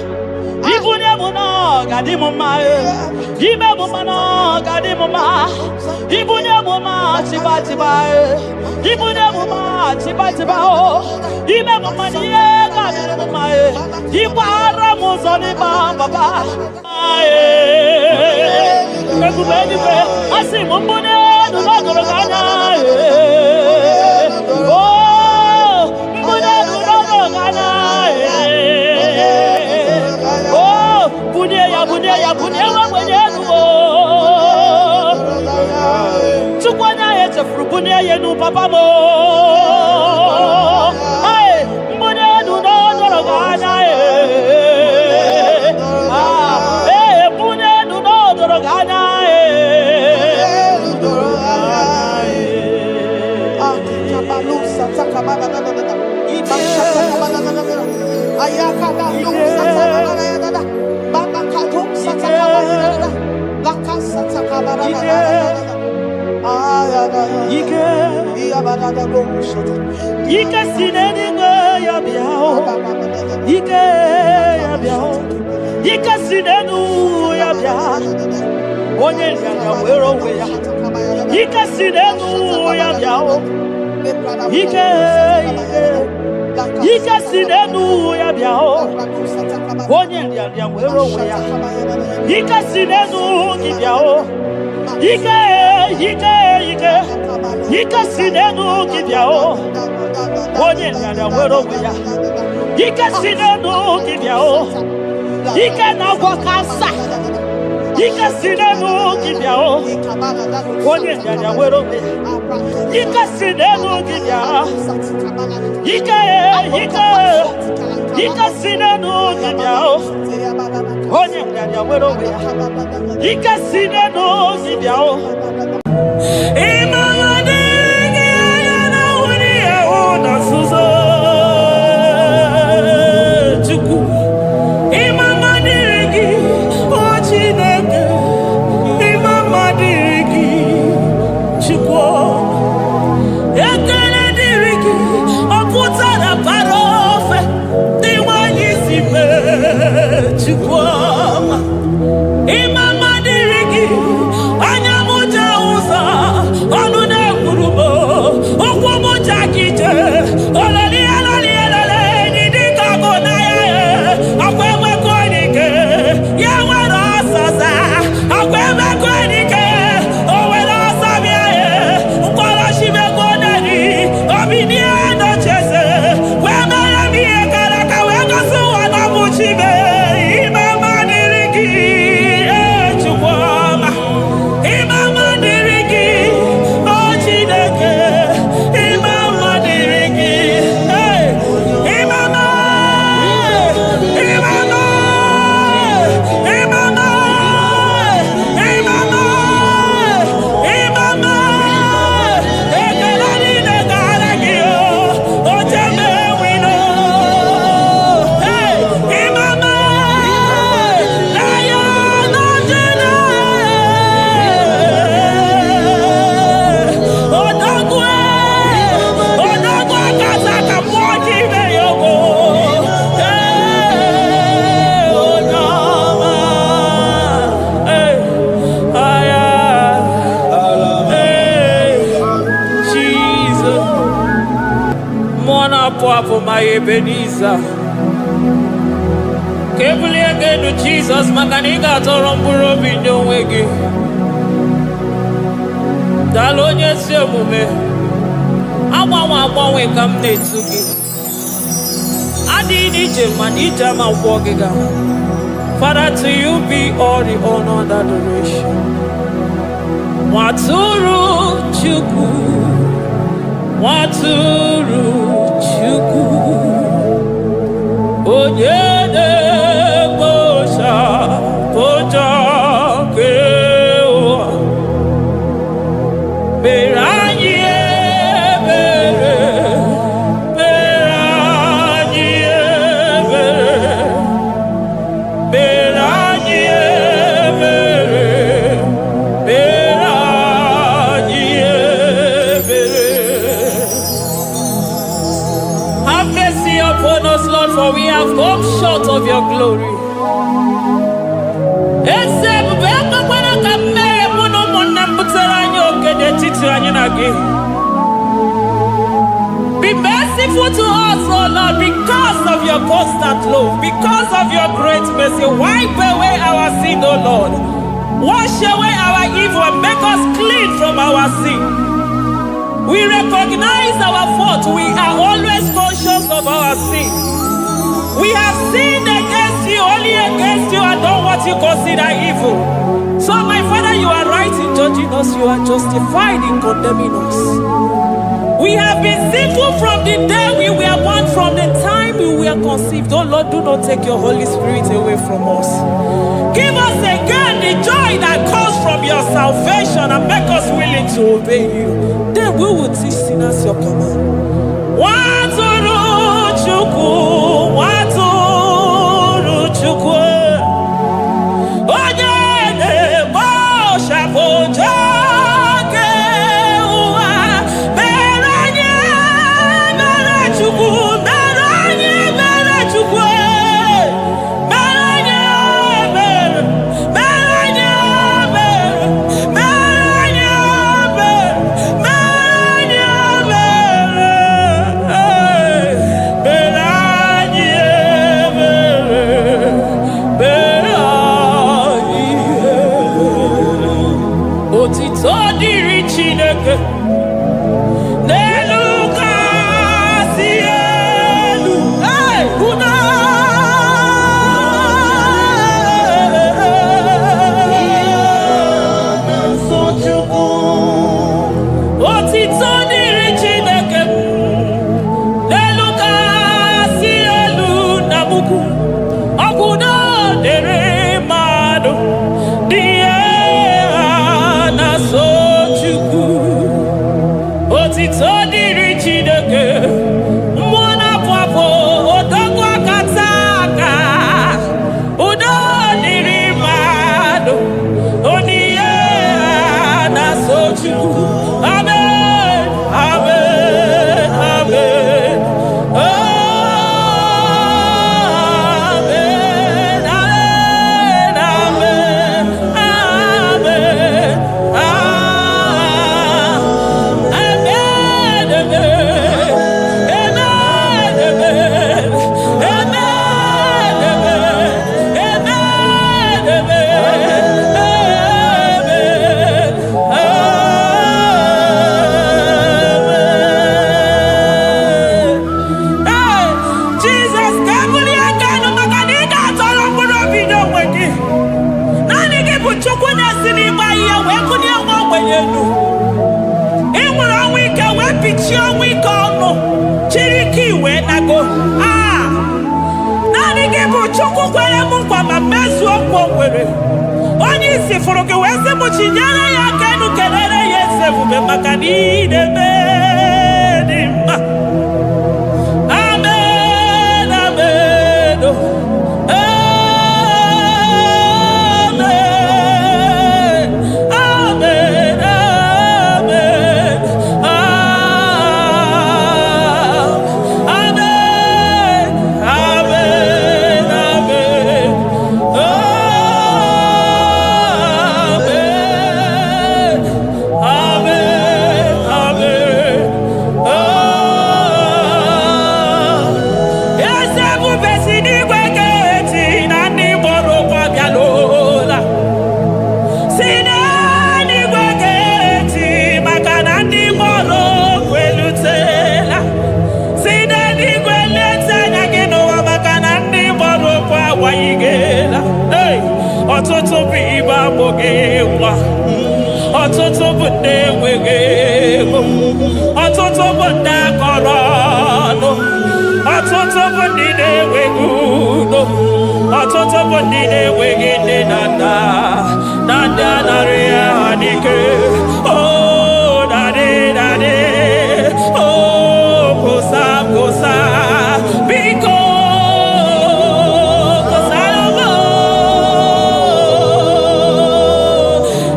ibunye m na ọ ga-adị m mma e. Ime m mma na ọ ga-adị m mma. Ibunye m mma chiba chiba e. Ibunye m mma chiba chiba o. Ime m mma na ihe ga-adị m mma e. Ịgbara m ụzọ n'ịgba papa e. Ebube eluigwe, asị m mbunye elu n'ọgọrọ gị anya e. O mbunye elu n'ọgọrọ gị anya e. O bunye ya, bunye ya, bunye nwa ogbenye elu o. Chukwu, onye ahụ echefuru, bunye ya elu papa m o. Hey, mbunye elu n'ọdọrọ gị anya e. Ah, ee, bunye elu n'ọdọrọ gị anya e. Doro Ike, ike si n'eluigwe ya bịa o. Ike ya bịa o. Ike si n'elu ya bịa. Onye nrịanrịa were onwe ya. Ike si n'elu ya bịa o. Ike, ike, ike si n'elu ya bịa o. Onye nrịanrịa were onwe ya. Ike si n'elu gị bịa o. Ike, ike, ike, ike si n'elu gị bịa o. Onye nrịanrịa were onwe ya. Ike si n'elu gị bịa o. Ike na-agwọ cancer. Ike si n'elu gị bịa o. Onye nrịanrịa were onwe ya. Ike si n'elu gị bịa. Ike, ike, ike si n'elu gị bịa o. Onye nrịanrịa were onwe ya. Ike si n'elu gị bịa o. Ịmara dịghị anya na nwunye ahụ na nzuzo. Chukwu, ịma mma dịrị gị, o Chineke, ịma mma dịrị gị, Chukwu. Ekele dịrị gị, ọ pụtara bara ofe dị nwanyị si mee, Chukwu ọma. Ịma mma dịrị gị, anya m. na-apụ apụ, ma Ebenezer. Ka ebulie gị elu, Jizọs, maka na ị ga-atọrọ mkpụrụ obi nye onwe gị. Daalụ, onye ezi omume. Agbanwe agbanwe ka m na-etu gị. Adịghị n'ije mana ije ama gwọ gị ga. Father, to you be all the honor and adoration. Nwatụrụ Chukwu, Nwatụrụ Chukwu, onye na-ekpochapụ njọ nke ụwa, mere anyị ebere, mere anyị ebere, mere anyị ebere, mere anyị ebere. Have mercy upon us, Lord, for we have come short of your glory. Eze ebube, ekwekwara ka mmehie mụ na ụmụnne m butere anyị oke n'etiti anyị na gị. Be merciful to us, O Lord, because of your constant love, because of your great mercy. Wipe away our sin, O Lord. Wash away our evil and make us clean from our sin. We recognize our fault. We are always conscious of our sin. We have sinned against you, only against you, and done what you consider evil. So, my Father, you are right in judging us, you are justified in condemning us. We have been sinful from the day we were born, from the time we were conceived. Oh Lord, do not take your Holy Spirit away from us. Give us again the joy that comes from your salvation and make us willing to obey you. Then we will teach sinners your command. Nwatụrụ Chukwu, Nwatụrụ Chukwu, onye na-ekpochapụ njọ nke ụwa, mere anyị mere Chukwu, mere anyị mere Chukwu, mere anyị mere, mere anyị mere, mere anyị mere, mere anyị mere, mere anyị mere, mere anyị ebere. Otito dịrị Chineke n'elu kasị elu. Hey, udo. Nsọ Chukwu. Otito dịrị Chineke n'elu kasị elu na mukwu. Ọkwụdo dịrị mmadụ dị ihe ha na-asọ Chukwu. Otito dịrị Chineke, mmụọ na-apụ apụ, odogwu akata aka. Udo dịrị mmadụ, onye ihe ha na-asọ Chukwu. Amen, amen, amen. Amen, amen, amen, amen, amen, amen, amen, amen, amen, amen, amen, amen. Ee, Jizọs, ka ebulie aka elu maka na ị ga-atọrọ mkpụrụ obi n'onwe gị. Naanị gị bụ Chukwu na-esi n'ịgba ihe wee bulie nwa ogbenye elu. Ị nwere ọnwụ ike wee pichie ọnwụ ike ọnụ, chiri ike wee nago. Aa, naanị gị bụ Chukwu kwere m nkwa ma mezuo nkwa o kwere. Onye isi fụrụ gị wee sị m chinyere ya aka elu, kelere ya eze ebube maka na ị na-eme dị mma. Amen, amen, oh. Amen, amen, amen, amen, amen, amen, amen, amen, amen. bụ ndị enweghị ego, ọtụtụ bụ ndị akọrọ ọnụ, ọtụtụ bụ ndị na-enweghị udo, ọtụtụ bụ ndị na-enweghị nne na nna na ndị anarị ha n'ike. Oh, daddy, daddy, oh, kwụsa, kwụsa, biko kwụsara m.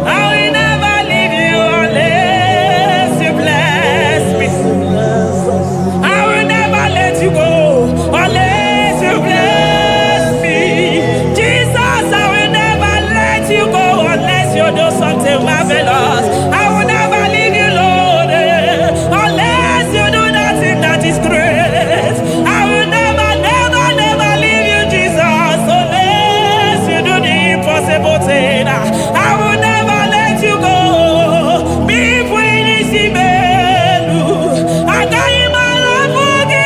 I will never leave you unless you bless me. I will never let you go unless you bless me. Jesus, I will never let you go unless you do something marvelous. I will never leave you, Lord, unless you do that thing that is great. I will never, never, never leave you, Jesus, unless you do the impossible thing. I will never let you go. Me elu agaghị m arapụ gị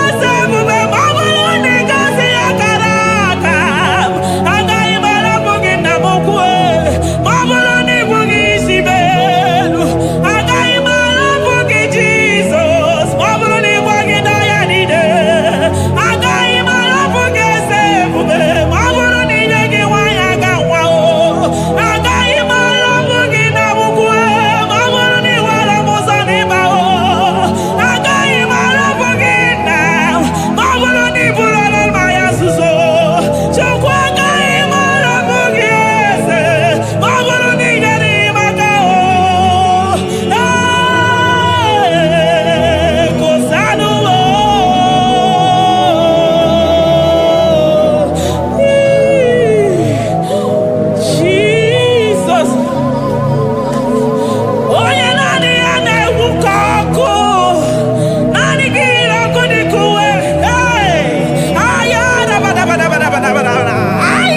eze ebube ma ọ bụrụ na ị gosi akara aka m. Agaghị m arapụ gị, nna m ukwu, ma ọ bụrụ na ị bụghị isi m elu. Agaghị m arapụ gị, Jizọs, ma ọ bụrụ na ị gwaghị n'ọya niile. Agaghị m arapụ gị, eze ebube, ma ọ bụrụ na inye gị nwaanyị aga nwa o. Agaghị m arapụ gị na ukwu, ma ọ bụrụ na ị were m ụzọ n'ịba o. Agaghị m arapụ gị, nna, ma ọ bụrụ na ị bụrụ mmanya nzuzo. Chukwu, agaghị m arapụ gị, eze, ma ọ bụrụ na ị nyere m aka o. Ee, kụsanụ o. Jesus, onye naanị ya na-egwu ka ọkụ, naanị gị yiri ọkụ dị ka uwe. Hey! Aya, dabadabadabadabadabada. Ai!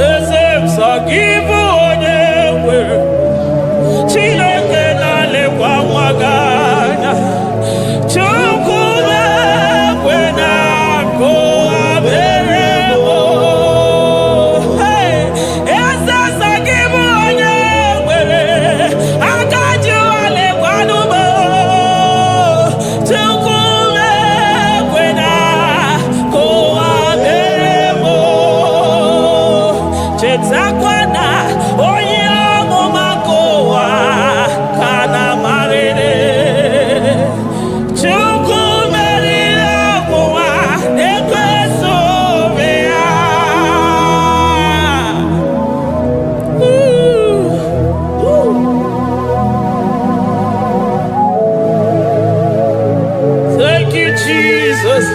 Eze m, sọ gị bụ onye nwere Chineke na-alekwa nwa gị anya. Chukwu na-ekwe na akụ abere m. Hey! Eze, sọ gị bụ onye nwere aka ji ụwa lekwanụ m. Chukwu na-ekwe na akụ abere m. Chetakwa na onye amụma nke ụwa ka na marịrị. Chukwu meriri ọgwụnwa na-ekweso obi ya. Thank you, Jesus.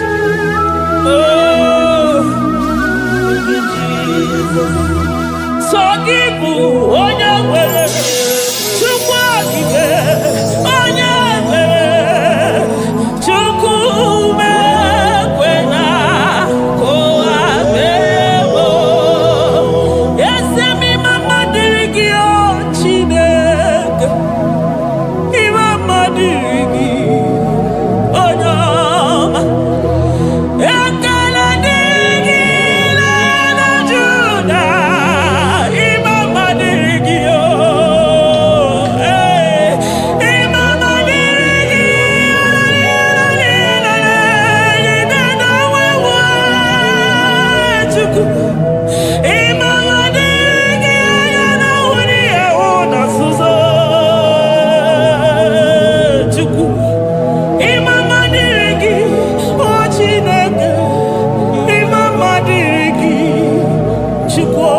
Oh, thank you, Jesus. Sọ gị bụ onye nwere Chukwu okike, onye nwere Chukwu mekwena ka ụwa mere m. Eze m, ịma mma dịrị gị, o Chineke, ịma mma dịrị gị, onye ọma. Ekele dịrị gị na Juda, ịma mma dịrị gị o. Ee, ịma mma dịrị gị, Chukwu. Ịma mma dịrị gị, anya na-ahụ n'ihe hụ na nzuzo. Chukwu. Ịma mma dịrị gị, o Chineke. Ịma mma dịrị gị, Chukwu.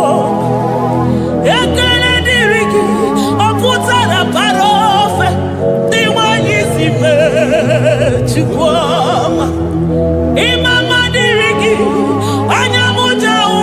Ekele dịrị gị, ọ pụtara bara ofe dị nwanyị si mee, Chukwu ọma. Ịma mma dịrị gị, anya m ji ahụ.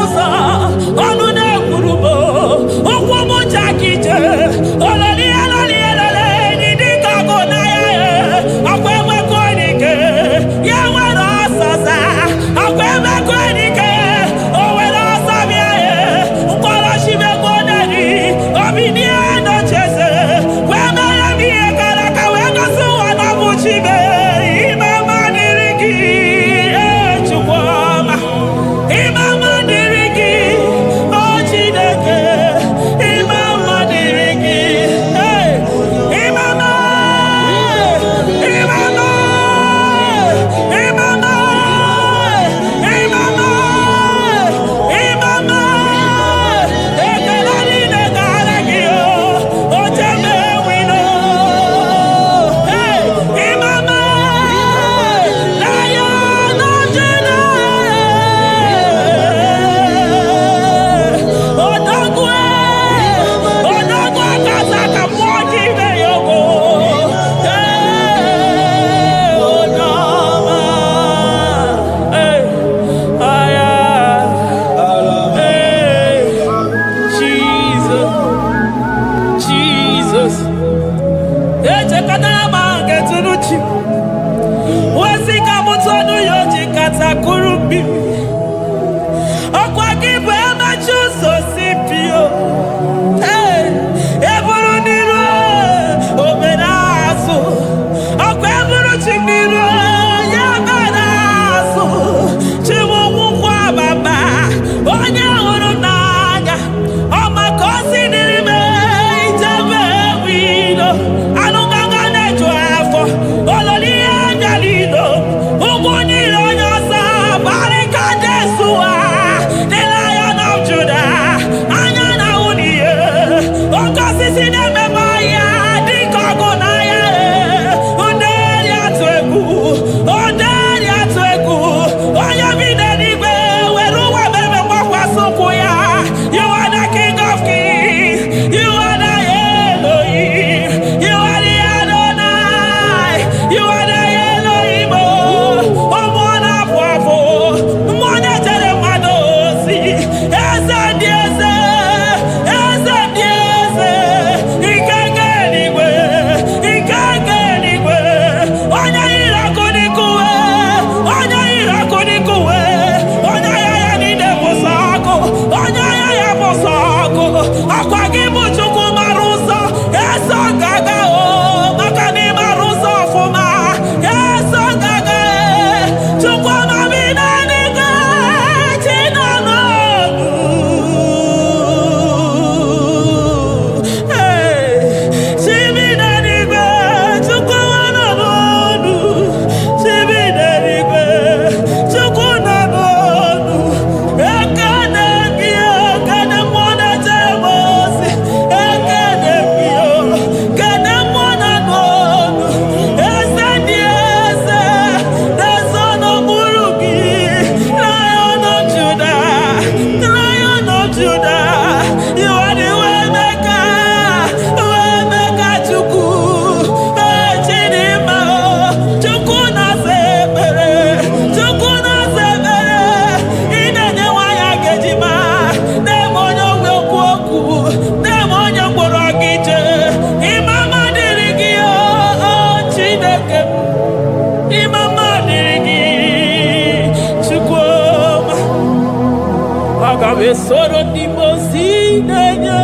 Aga m esoro ndị mmụọ ozi na-enye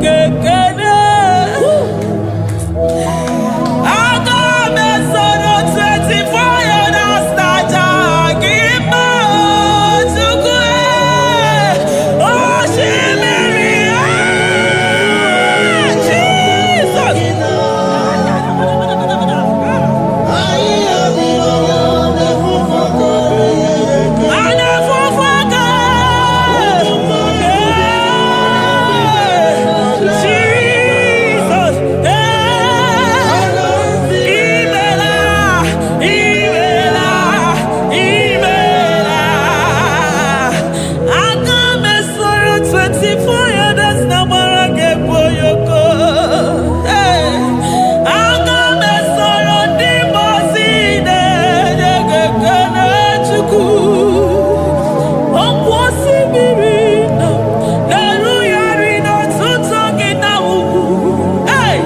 gị ekele. Aga m esoro 24 elders na-aja gị mma, Chukwu. Osimiri, ah, Jesus. A na-efufe aka. Jesus. Imela, imela, imela. Aga m esoro 24 elders na gbara gị egwu oyoko. Aga m esoro ndị mmụọ ozi na-enye gị ekele, Chukwu. Ọkwa osimiri nọ na-erugharị n'ọtụtụ gị na ugwu. Hey!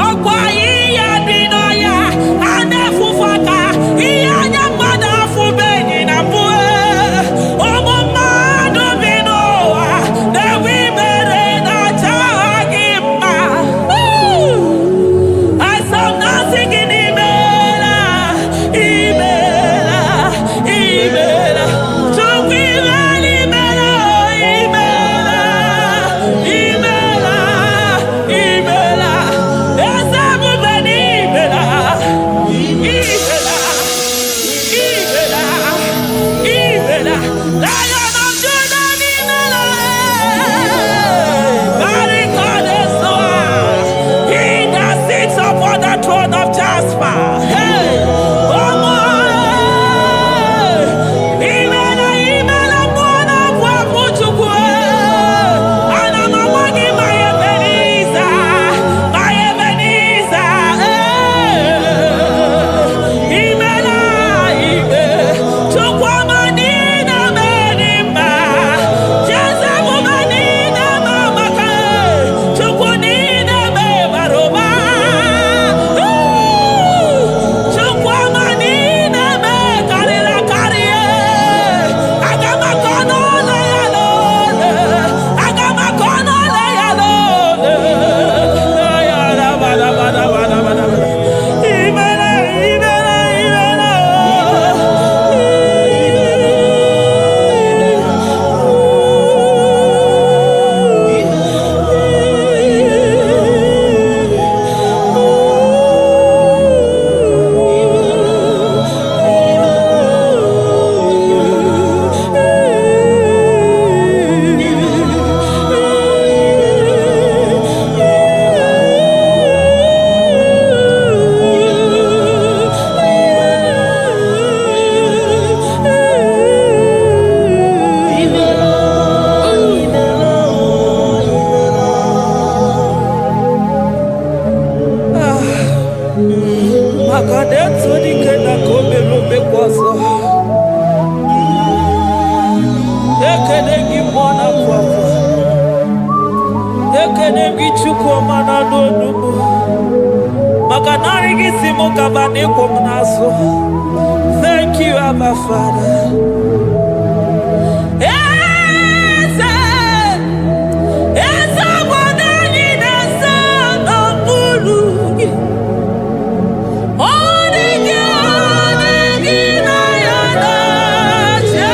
Ọkwa ihe dị n'ọhịa a na-efufe aka, ihe anya mmadụ afụbeghị na mbụ. Ụmụ mmadụ bi n'ụwa na-enwe imere na-aja gị mma. Asọ m na-asị gị n'imela, imela, imela. Chukwu, imela, imela, imela, imela, imela. Eze ebube, n'imela, imela, imela, imela. Lion of Judah, n'imela. Barikade-soa. He that sits upon the throne of Jasper. Hey, Omo, imela, imela, mmụọ na-abụ abụ, Chukwu. Ana m agwa gị, ma Ebenezer, ma Ebenezer, imela, ime, Chukwu ọma niile mere mma. Jeze ebube niile ma maka Chukwu niile bara ụba. Chukwu ọma niile karịrị akarị. Aga m akọ n'ụlọ ya n'ole. Aga m akọ n'ụlọ ya n'ole. Imela, imela, imela. Maka na etu dike na ka o mere omekwa ọzọ. Ekene gị, mmụọ na-apụ apụ. Ekene gị, Chukwu ọma na-anụ onugbu, maka narị gị si mụ kaba na ịkwụ m n'azụ. Thank you, Abba Father. Eze, eze obodo anyị na-eze n'okpuru gị. Ọ dị gị, ọ dị gị na ya na-achị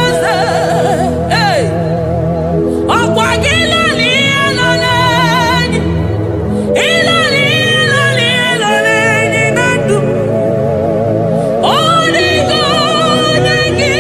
eze. Hey! Ọkwa gị lọrọ ihe lọrọ enyi, ịlọrọ ihe lọrọ ihe lọrọ enyi na ndụ. Ọ dị gị, ọ dị gị.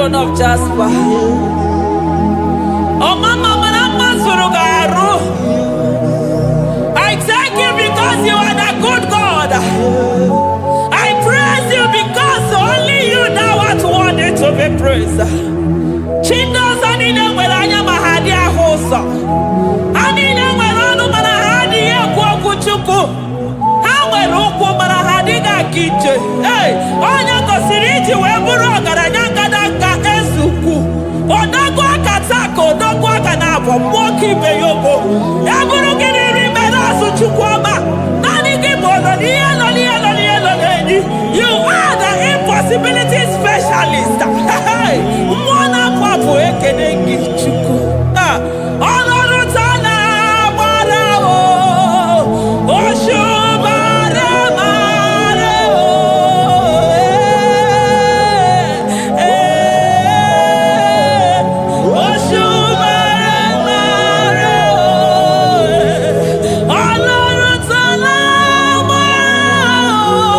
throne of Jasper. Ọmama mara mma zuru gị arụ. I thank you because you are the good God. I praise you because only you thou art worthy to be praised. Chi ndị ọzọ niile nwere anya ma ha adịghị ahụ ụzọ. Ha niile nwere ọnụ mana ha adịghị ekwu okwu Chukwu. Ha nwere ụkwụ mana ha adịghị aga ije. Ee, onye gosiri iji wee bụrụ ọgaranya ngadanga eze ukwu. Odogwu aka taa ka odogwu aka na-abụ mmụọ ka ibe ya ogo. Ya bụrụ gị n'iri mere azụ, Chukwu ọma. Naanị gị bụ ọnọ n'ihe nọ n'ihe nọ n'ihe nọ n'enyi. You are the impossibility specialist. Hey, mmụọ na-apụ apụ, ekene gị, Chukwu. Ah, ọlọ́run tó lágbára o, òṣùbàrẹ̀ màrẹ̀ o, eh, òṣùbàrẹ̀ màrẹ̀ o, ọlọ́run tó lágbára o,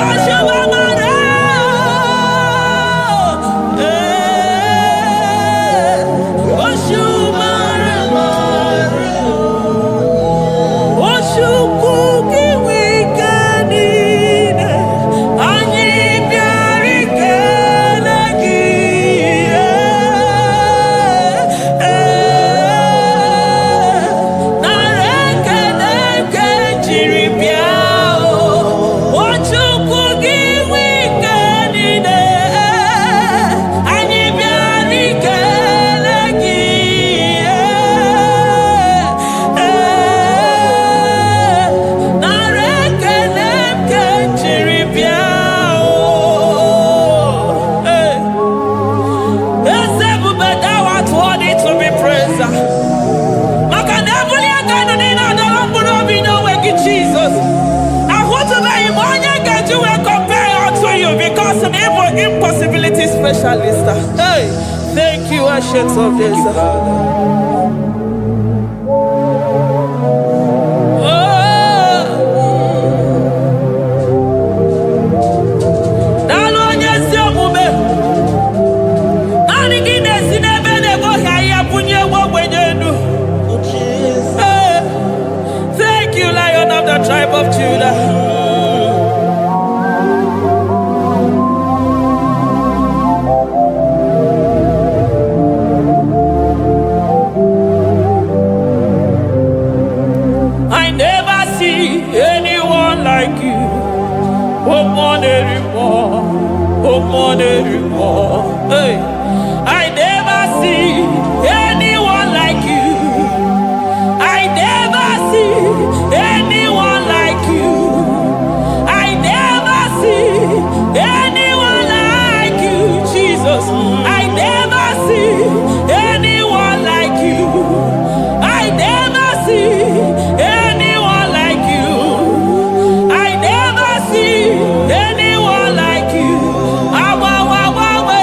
òṣùbàrẹ̀ màrẹ̀ o, òṣùbàrẹ̀ màrẹ̀ o. Chukwu gị nwe ike niile, anyị bịara ikele gị. Ee, nara ekele nke jiri bịa o. O Chukwu gị nwe ike niile, anyị bịara ikele gị. Ee, nara ekele nke jiri bịa o. Ee. Eze ebube, thou art worthy to be praised. Maka na ebuli aka elu niile adọrọ mkpụrụ obi n'onwe gị, Jizọs. Ahụtụbeghị m onye ga-eji wee compare unto you because na ịbụ impossibility specialist. Hey, thank you, Ancient of Thank Days. you, Father. Oh, daalụ onye ezi omume. Naanị gị na-esi n'ebe na-egoghị ahịhịa bunye ewu ogbenye elu. Oh, Jesus. Hey, thank you, Lion of the tribe of Judah. I never see anyone like you. Oh, more, oh, more, hey. I never see anyone like you. I never see anyone like you. I never see anyone like you, Jesus. I never see anyone like you. I never see anyone like you. I never see anyone like you. Awa, wa, wa, we.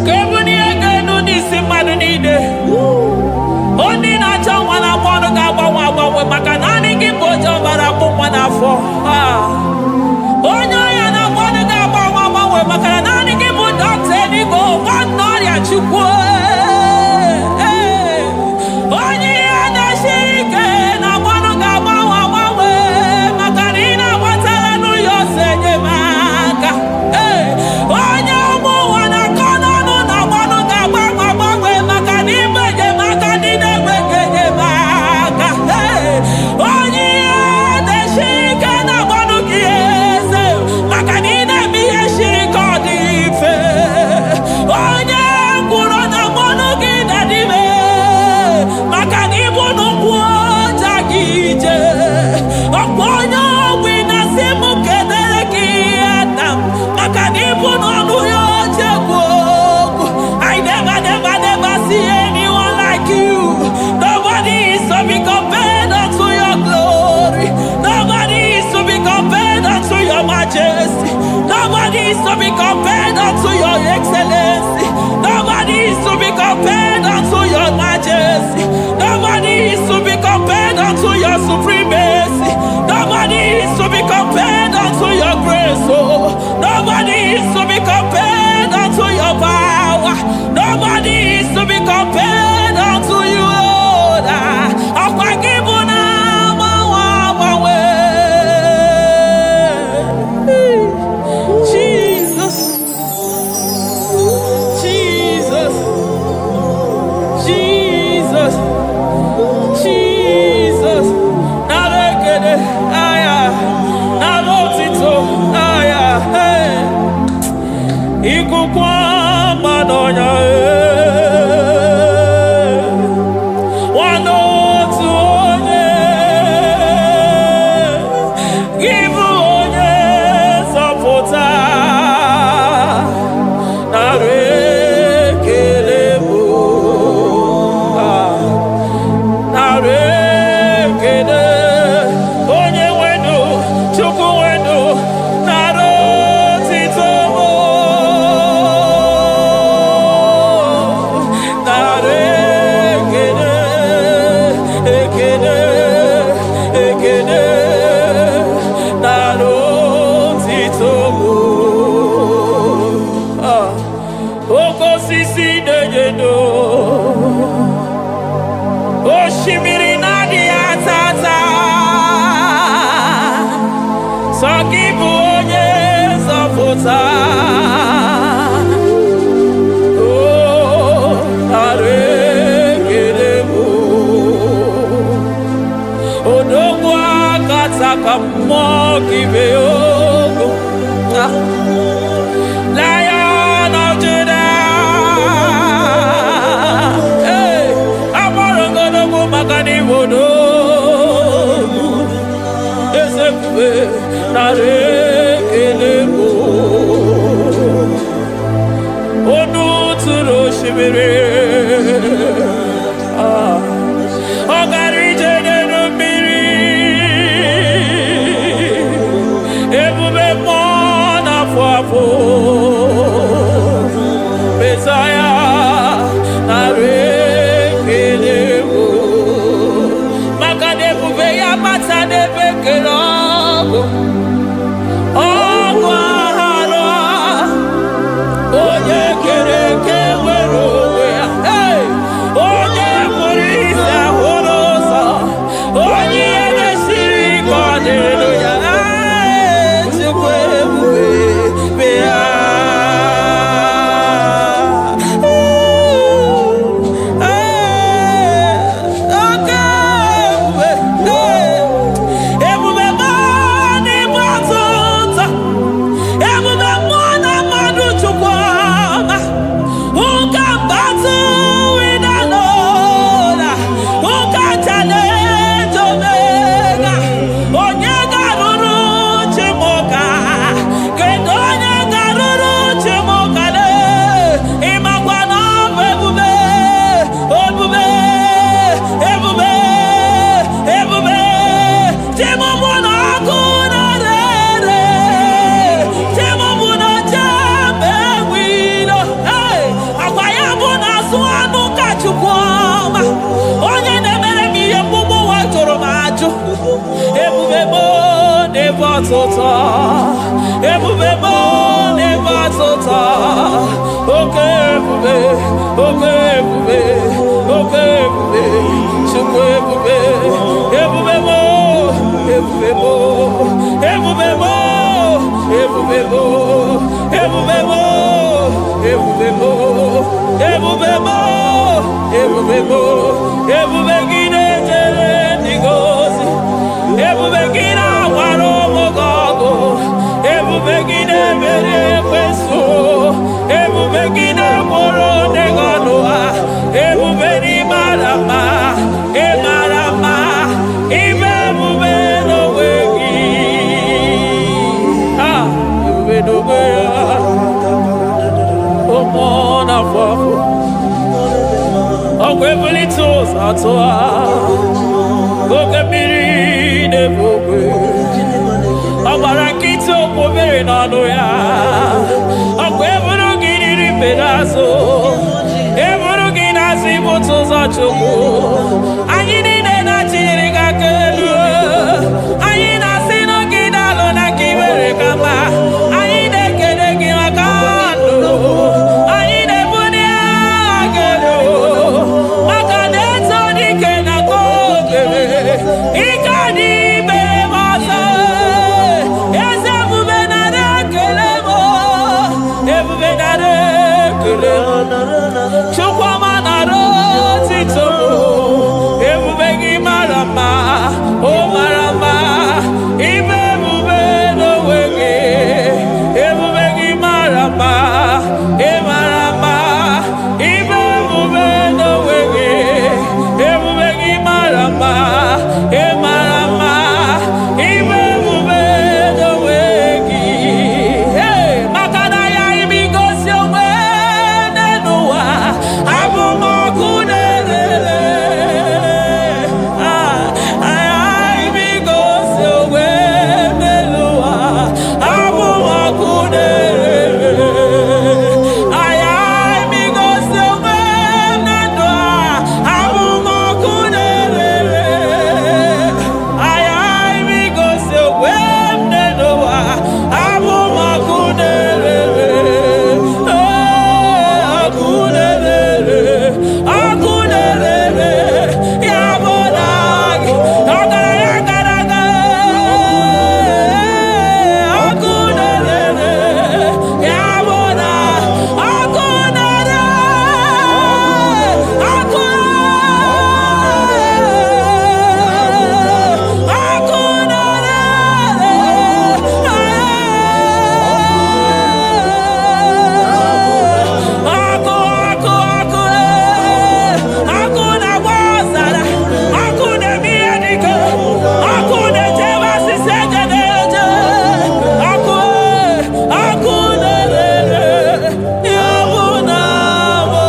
Ka ebulie gị elu n'isi mmadụ niile. Onye na-achọ nwa na-agba ọnụ ga-agbanwe agbanwe, maka naanị gị bụ oje ọbara akpụ nwa n'afọ. Ah. Onye ọrịa na-agba ọnụ ga-agbanwe agbanwe, maka na naanị gị bụ dọkịta eluigwe, ọgwọ ọrịa. Chukwu. Ee. Onye ihe na-esiri ike na-agba ọnụ ga-agbanwe agbanwe, maka na ị na-agbatara n'ụlọ ọsọ enyemaka. Ee. Onye ụmụ ụwa na-akọ n'ọnụ na-agba ọnụ ga-agbanwe agbanwe, maka na ịbụ enyemaka ndị na-enweghị enyemaka. Ee. Onye ihe na-esiri ike na-agba ọnụ gị, eze, maka na ị na-eme ihe siri ka ọ dị mfe. Onye ngwụrọ na-agba ọnụ gị na-adịme, maka na ịbụ n'ụkwụ ọja gị ije. Ọkwa onye ogbi na-asị m kedere gị nna m, maka na ịbụ n'ọnụ ya oche ekwu okwu. I never, never, never see anyone like you. Nobody is to be compared unto your glory. Nobody is to be compared unto your majesty. Nobody is to be compared unto your excellency. Nobody is to be compared unto your majesty. Nobody is to be compared unto your supremacy. Nobody is to be compared unto your grace. Oh, nobody is to be compared unto your power. Nobody is to be compared unto you, Lord. Ọkwa gị bụ na agbanwe agbanwe. Jesus, Jesus, Jesus, Jesus. Nara ekele, aya, nara otito, aya, hey. Ikuku ọma n'ọnya, ee. Nwanne otu onye, gị bụ onye nzọpụta. Nara ekele bụ, ah. Nara ekele, onye nwenu, Chukwu nwenu, nara otito bụ. Nara ekele, ekele, ekele, nara otito bụ. Ah. Oke osisi na-enye ndụ, osimiri na-adịghị ata ata, sọ gị bụ onye nzọpụta. O, nara ekele bụ. Odogwu akataka mmụọ gị mee ogo. Ah. Lion of Judah. Hey, agbọrọgọdọgwu maka na Igbo n'ogwu. Eze ebube, nara ekele bụ. Onu tụrụ osimiri. Ah. Ọ gara ije n'elu mmiri. Ebube mmụọ na-afụ afụ. Mesaya, nara ekele bụ. Maka na ebube ya bata n'ebe kere ọgụ. Ọgụ aghara, onye kere eke nwere onwe ya. ọtụtụ, ebube m na-ebe ọtụtụ, oke ebube, oke ebube, oke ebube, Chukwu ebube, ebube m, ebube m, ebube m, ebube m, ebube m, ebube m, ebube m, ebube m, ebube gị na-ejere ndị gị ozi, ebube gị na-agbara ụmụ gị ọgụ, ebube gị na-emeri ekwensu, ebube gị na-egboro ndị gị ọnụ ha, ebube n'ịmara mma, ịmara mma, ibe ebube n'onwe gị. Ah, ebube n'onwe ya, ụmụ na-afọ afọ, ọkwa ebulite ụzọ atụ ha, oke mmiri na-ebu ogwe, ọ gbara nkịtị okwu mmiri n'ọnụ ya, ọkwa eburu gị n'iri mbe n'azụ, eburu gị n'azụ ibute ụzọ Chukwu. Anyị niile na-achịnyere gị aka elu, anyị na-asị na gị daalụ na ka i mere ka mma, anyị na-ekele gị maka ndụ, anyị na-ebuli aha gị elu maka na eto dike na ka o mere ike dị mere m ọzọ. Eze ebube nara ekele m, ebube nara ekele m, Chukwuma nara otito m, ebube gị mara mma, o mara mma, ibe ebube n'onwe gị, ebube gị mara mma, ị mara mma, ibe ebube n'onwe gị, ebube gị mara mma, ị mara mma, ibe ebube n'onwe gị. Hey, maka na ya imi gosi onwe n'ụwa, abụ m ọkụ na-erere. Ah, imi gosi onwe n'ụwa, abụ m ọkụ na-erere. Aya imi gosi onwe na ndụ a, abụ m ọkụ na-erere. Aya imi gosi onwe m n'ụwa, abụ m ọkụ na-erere. Ee, ọkụ na-erere, ọkụ na-erere, ya bụ na gị, ọgaranya gara aga. Ee, ọkụ na-erere, ya bụ na ọkụ na-ere, ọkụ ọkụ na-ere, ọkụ ọkụ ọkụ, ọkụ na-agba ọzara, ọkụ na-eme ihe dike, ọkụ na-echebe asịsị eje na-eje, ọkụ ọkụ na-ere, ya bụ na mụ.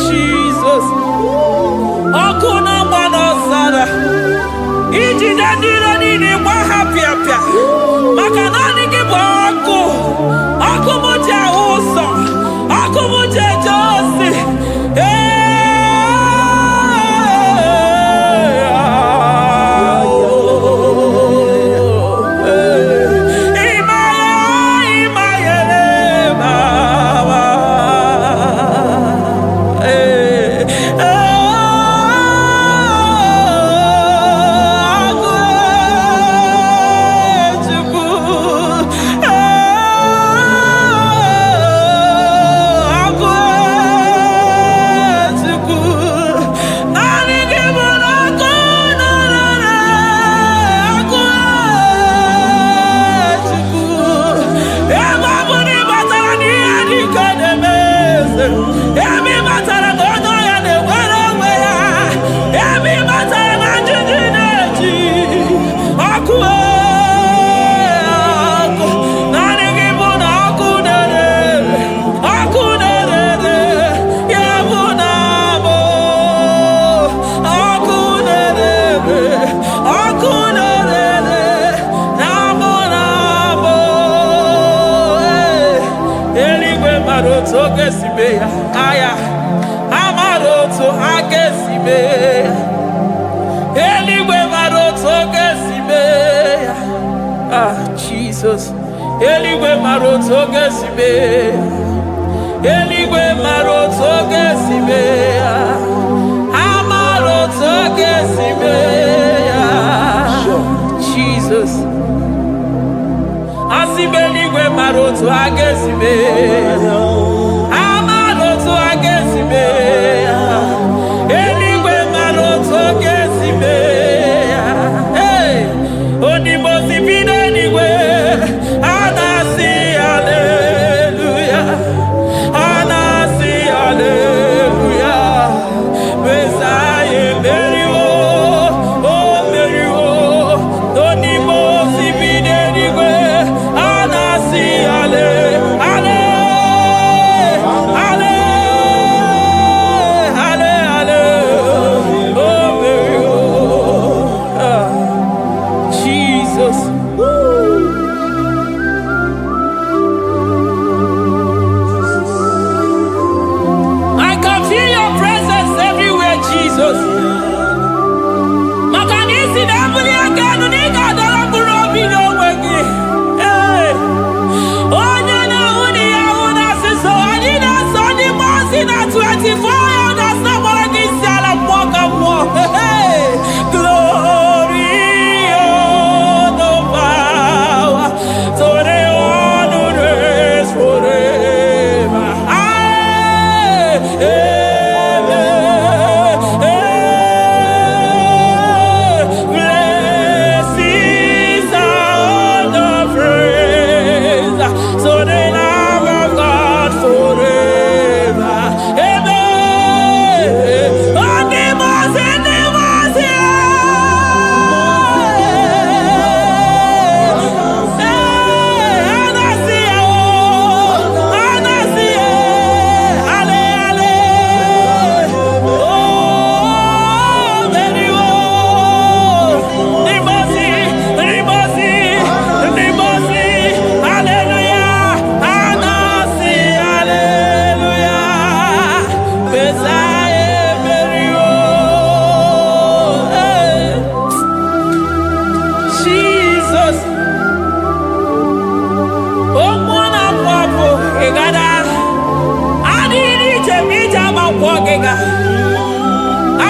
Jizọs, ọkụ na-agba n'ọzara, ijide ndị iro niile gba ha pịapịa, maka naanị gị bụ ọkụ, ọkụ m ji ahụ ụzọ, ọkụ m ji eje ozi. Ee, ịmaya, ịmayere mama. Ee, agụ Chukwu, agụ Chukwu, naanị gị bụ na ọkụ na-ere, ọkụ Chukwu. Ebe ọ bụ na ị batara n'ihe dị ka na-eme eze, ebe ị batara na onye ọya na-enwere onwe ya, ebe ị batara na njiji na-eji ọkụ, ọkụ, naanị gị bụ na ọkụ na-ere, ọkụ na-ere, ya bụ na mụ ọkụ na-ere, ọkụ na-ere, na mụ na mụ. Eluigwe mara otu oge si mee ya, aya amara otu ha ga-esi mee ya. Eluigwe mara otu oge si Eluigwe mara otu oge si mee. Eluigwe mara otu oge si mee ya. Ha mara otu oge si mee ya. Jesus. Asị m eluigwe mara otu a ga-esi mee ya. Ha mara otu a ga-esi mee ya. Eluigwe mara otu ọ ga-esi mee ya. Hey! Onimosi bi n'eluigwe, a na-asị haleluya. A na-asị haleluya. Mesaya emeriwo, o meriwo. Onimosi bi n'eluigwe, a na-asị hale, hale, hale, hale, hale, o meriwo. Ah, Jesus. Woo. I can feel your presence everywhere, Jesus. Maka na isi na-ebuli aka elu na ị ga-adọrọ mkpụrụ obi n'onwe gị. Ee. Onye na-ahụ na ya ahụ na asịsọ, anyị na-asọ ndị mmụọ ozi na 24 elders na-agbara gị isi ala mmụọ ka mmụọ. Hey! Glory, honor, power to the one who reigns forever. Amen. Amen. Blessings and praise to the Lamb of God forever. Amen. Ndị mmụọ ozi, ndị mmụọ ozi, ee, a na-asị ya, o, a na-asị ya, ale, ale, o meriwo. Ndị mmụọ ozi, ndị mmụọ ozi, ndị mmụọ ozi, haleluya, a na-asị haleluya, Mesaya emeriwo. Hey. Jesus. Okwu na-apụ apụ ịgada adịghị ije ma ije ama nkwọ gịga.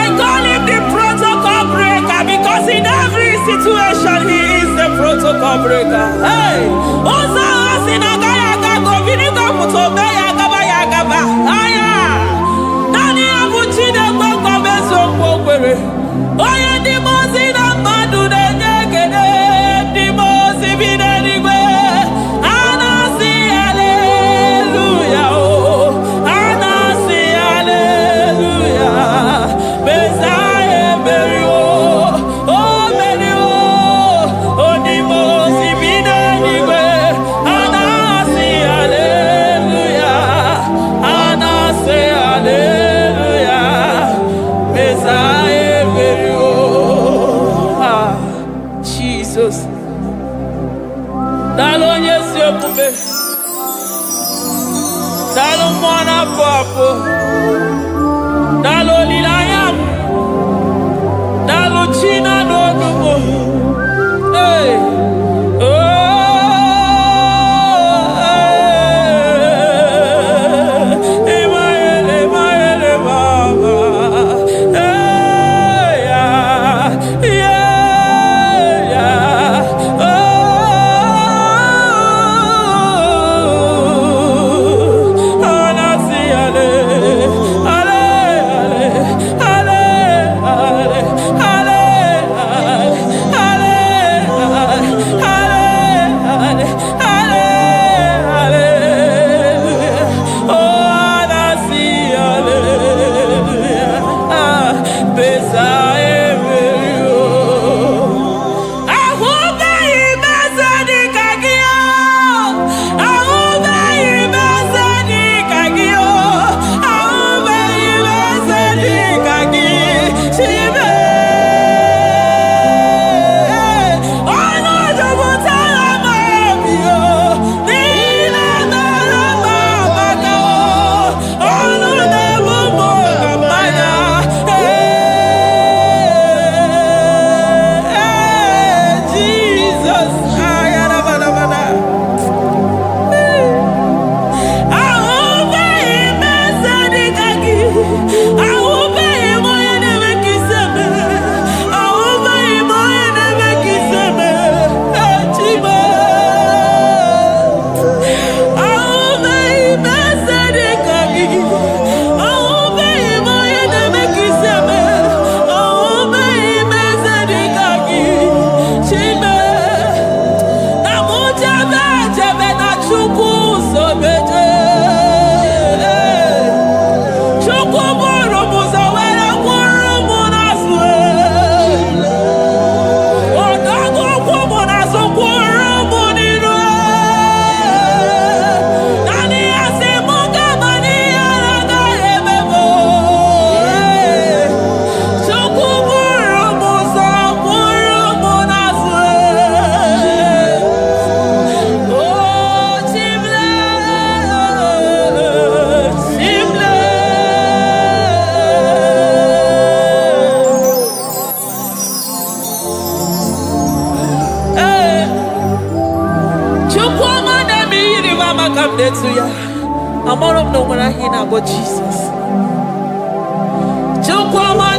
I call him the protocol breaker because in every situation he is the protocol breaker. Hey! Ụzọ ahụ si na agaghị aga ka obinigo pụta ome ya agaba ya agaba. Aya! Naanị ya bụ Chineke nkwa eziokwu o kwere. Onye ndị mmụọ ozi na mmadụ na-enye ekele, ndị mmụọ ozi bi n'eluigwe. A na-asị haleluya o. A na-asị haleluya. Mesaya emeriwo. O meriwo. Onye mmụọ ozi bi n'eluigwe. A na-asị haleluya. A na-asị haleluya. Mesaya emeriwo. Ah, Jesus. Daalụ onye ezi omume. Daalụ mmụọ na-apụ apụ. Daalụ olileanya m. Daalụ chi na-anụ olu m. Hey. Oh, hey. Emmanuel, Emmanuel, Mama. Hey, yeah. Oh, anasi ale. ọma ka m na-etu ya. Amara m na o nwere aha ị na-akpọ Jizọs. Chukwu ọma.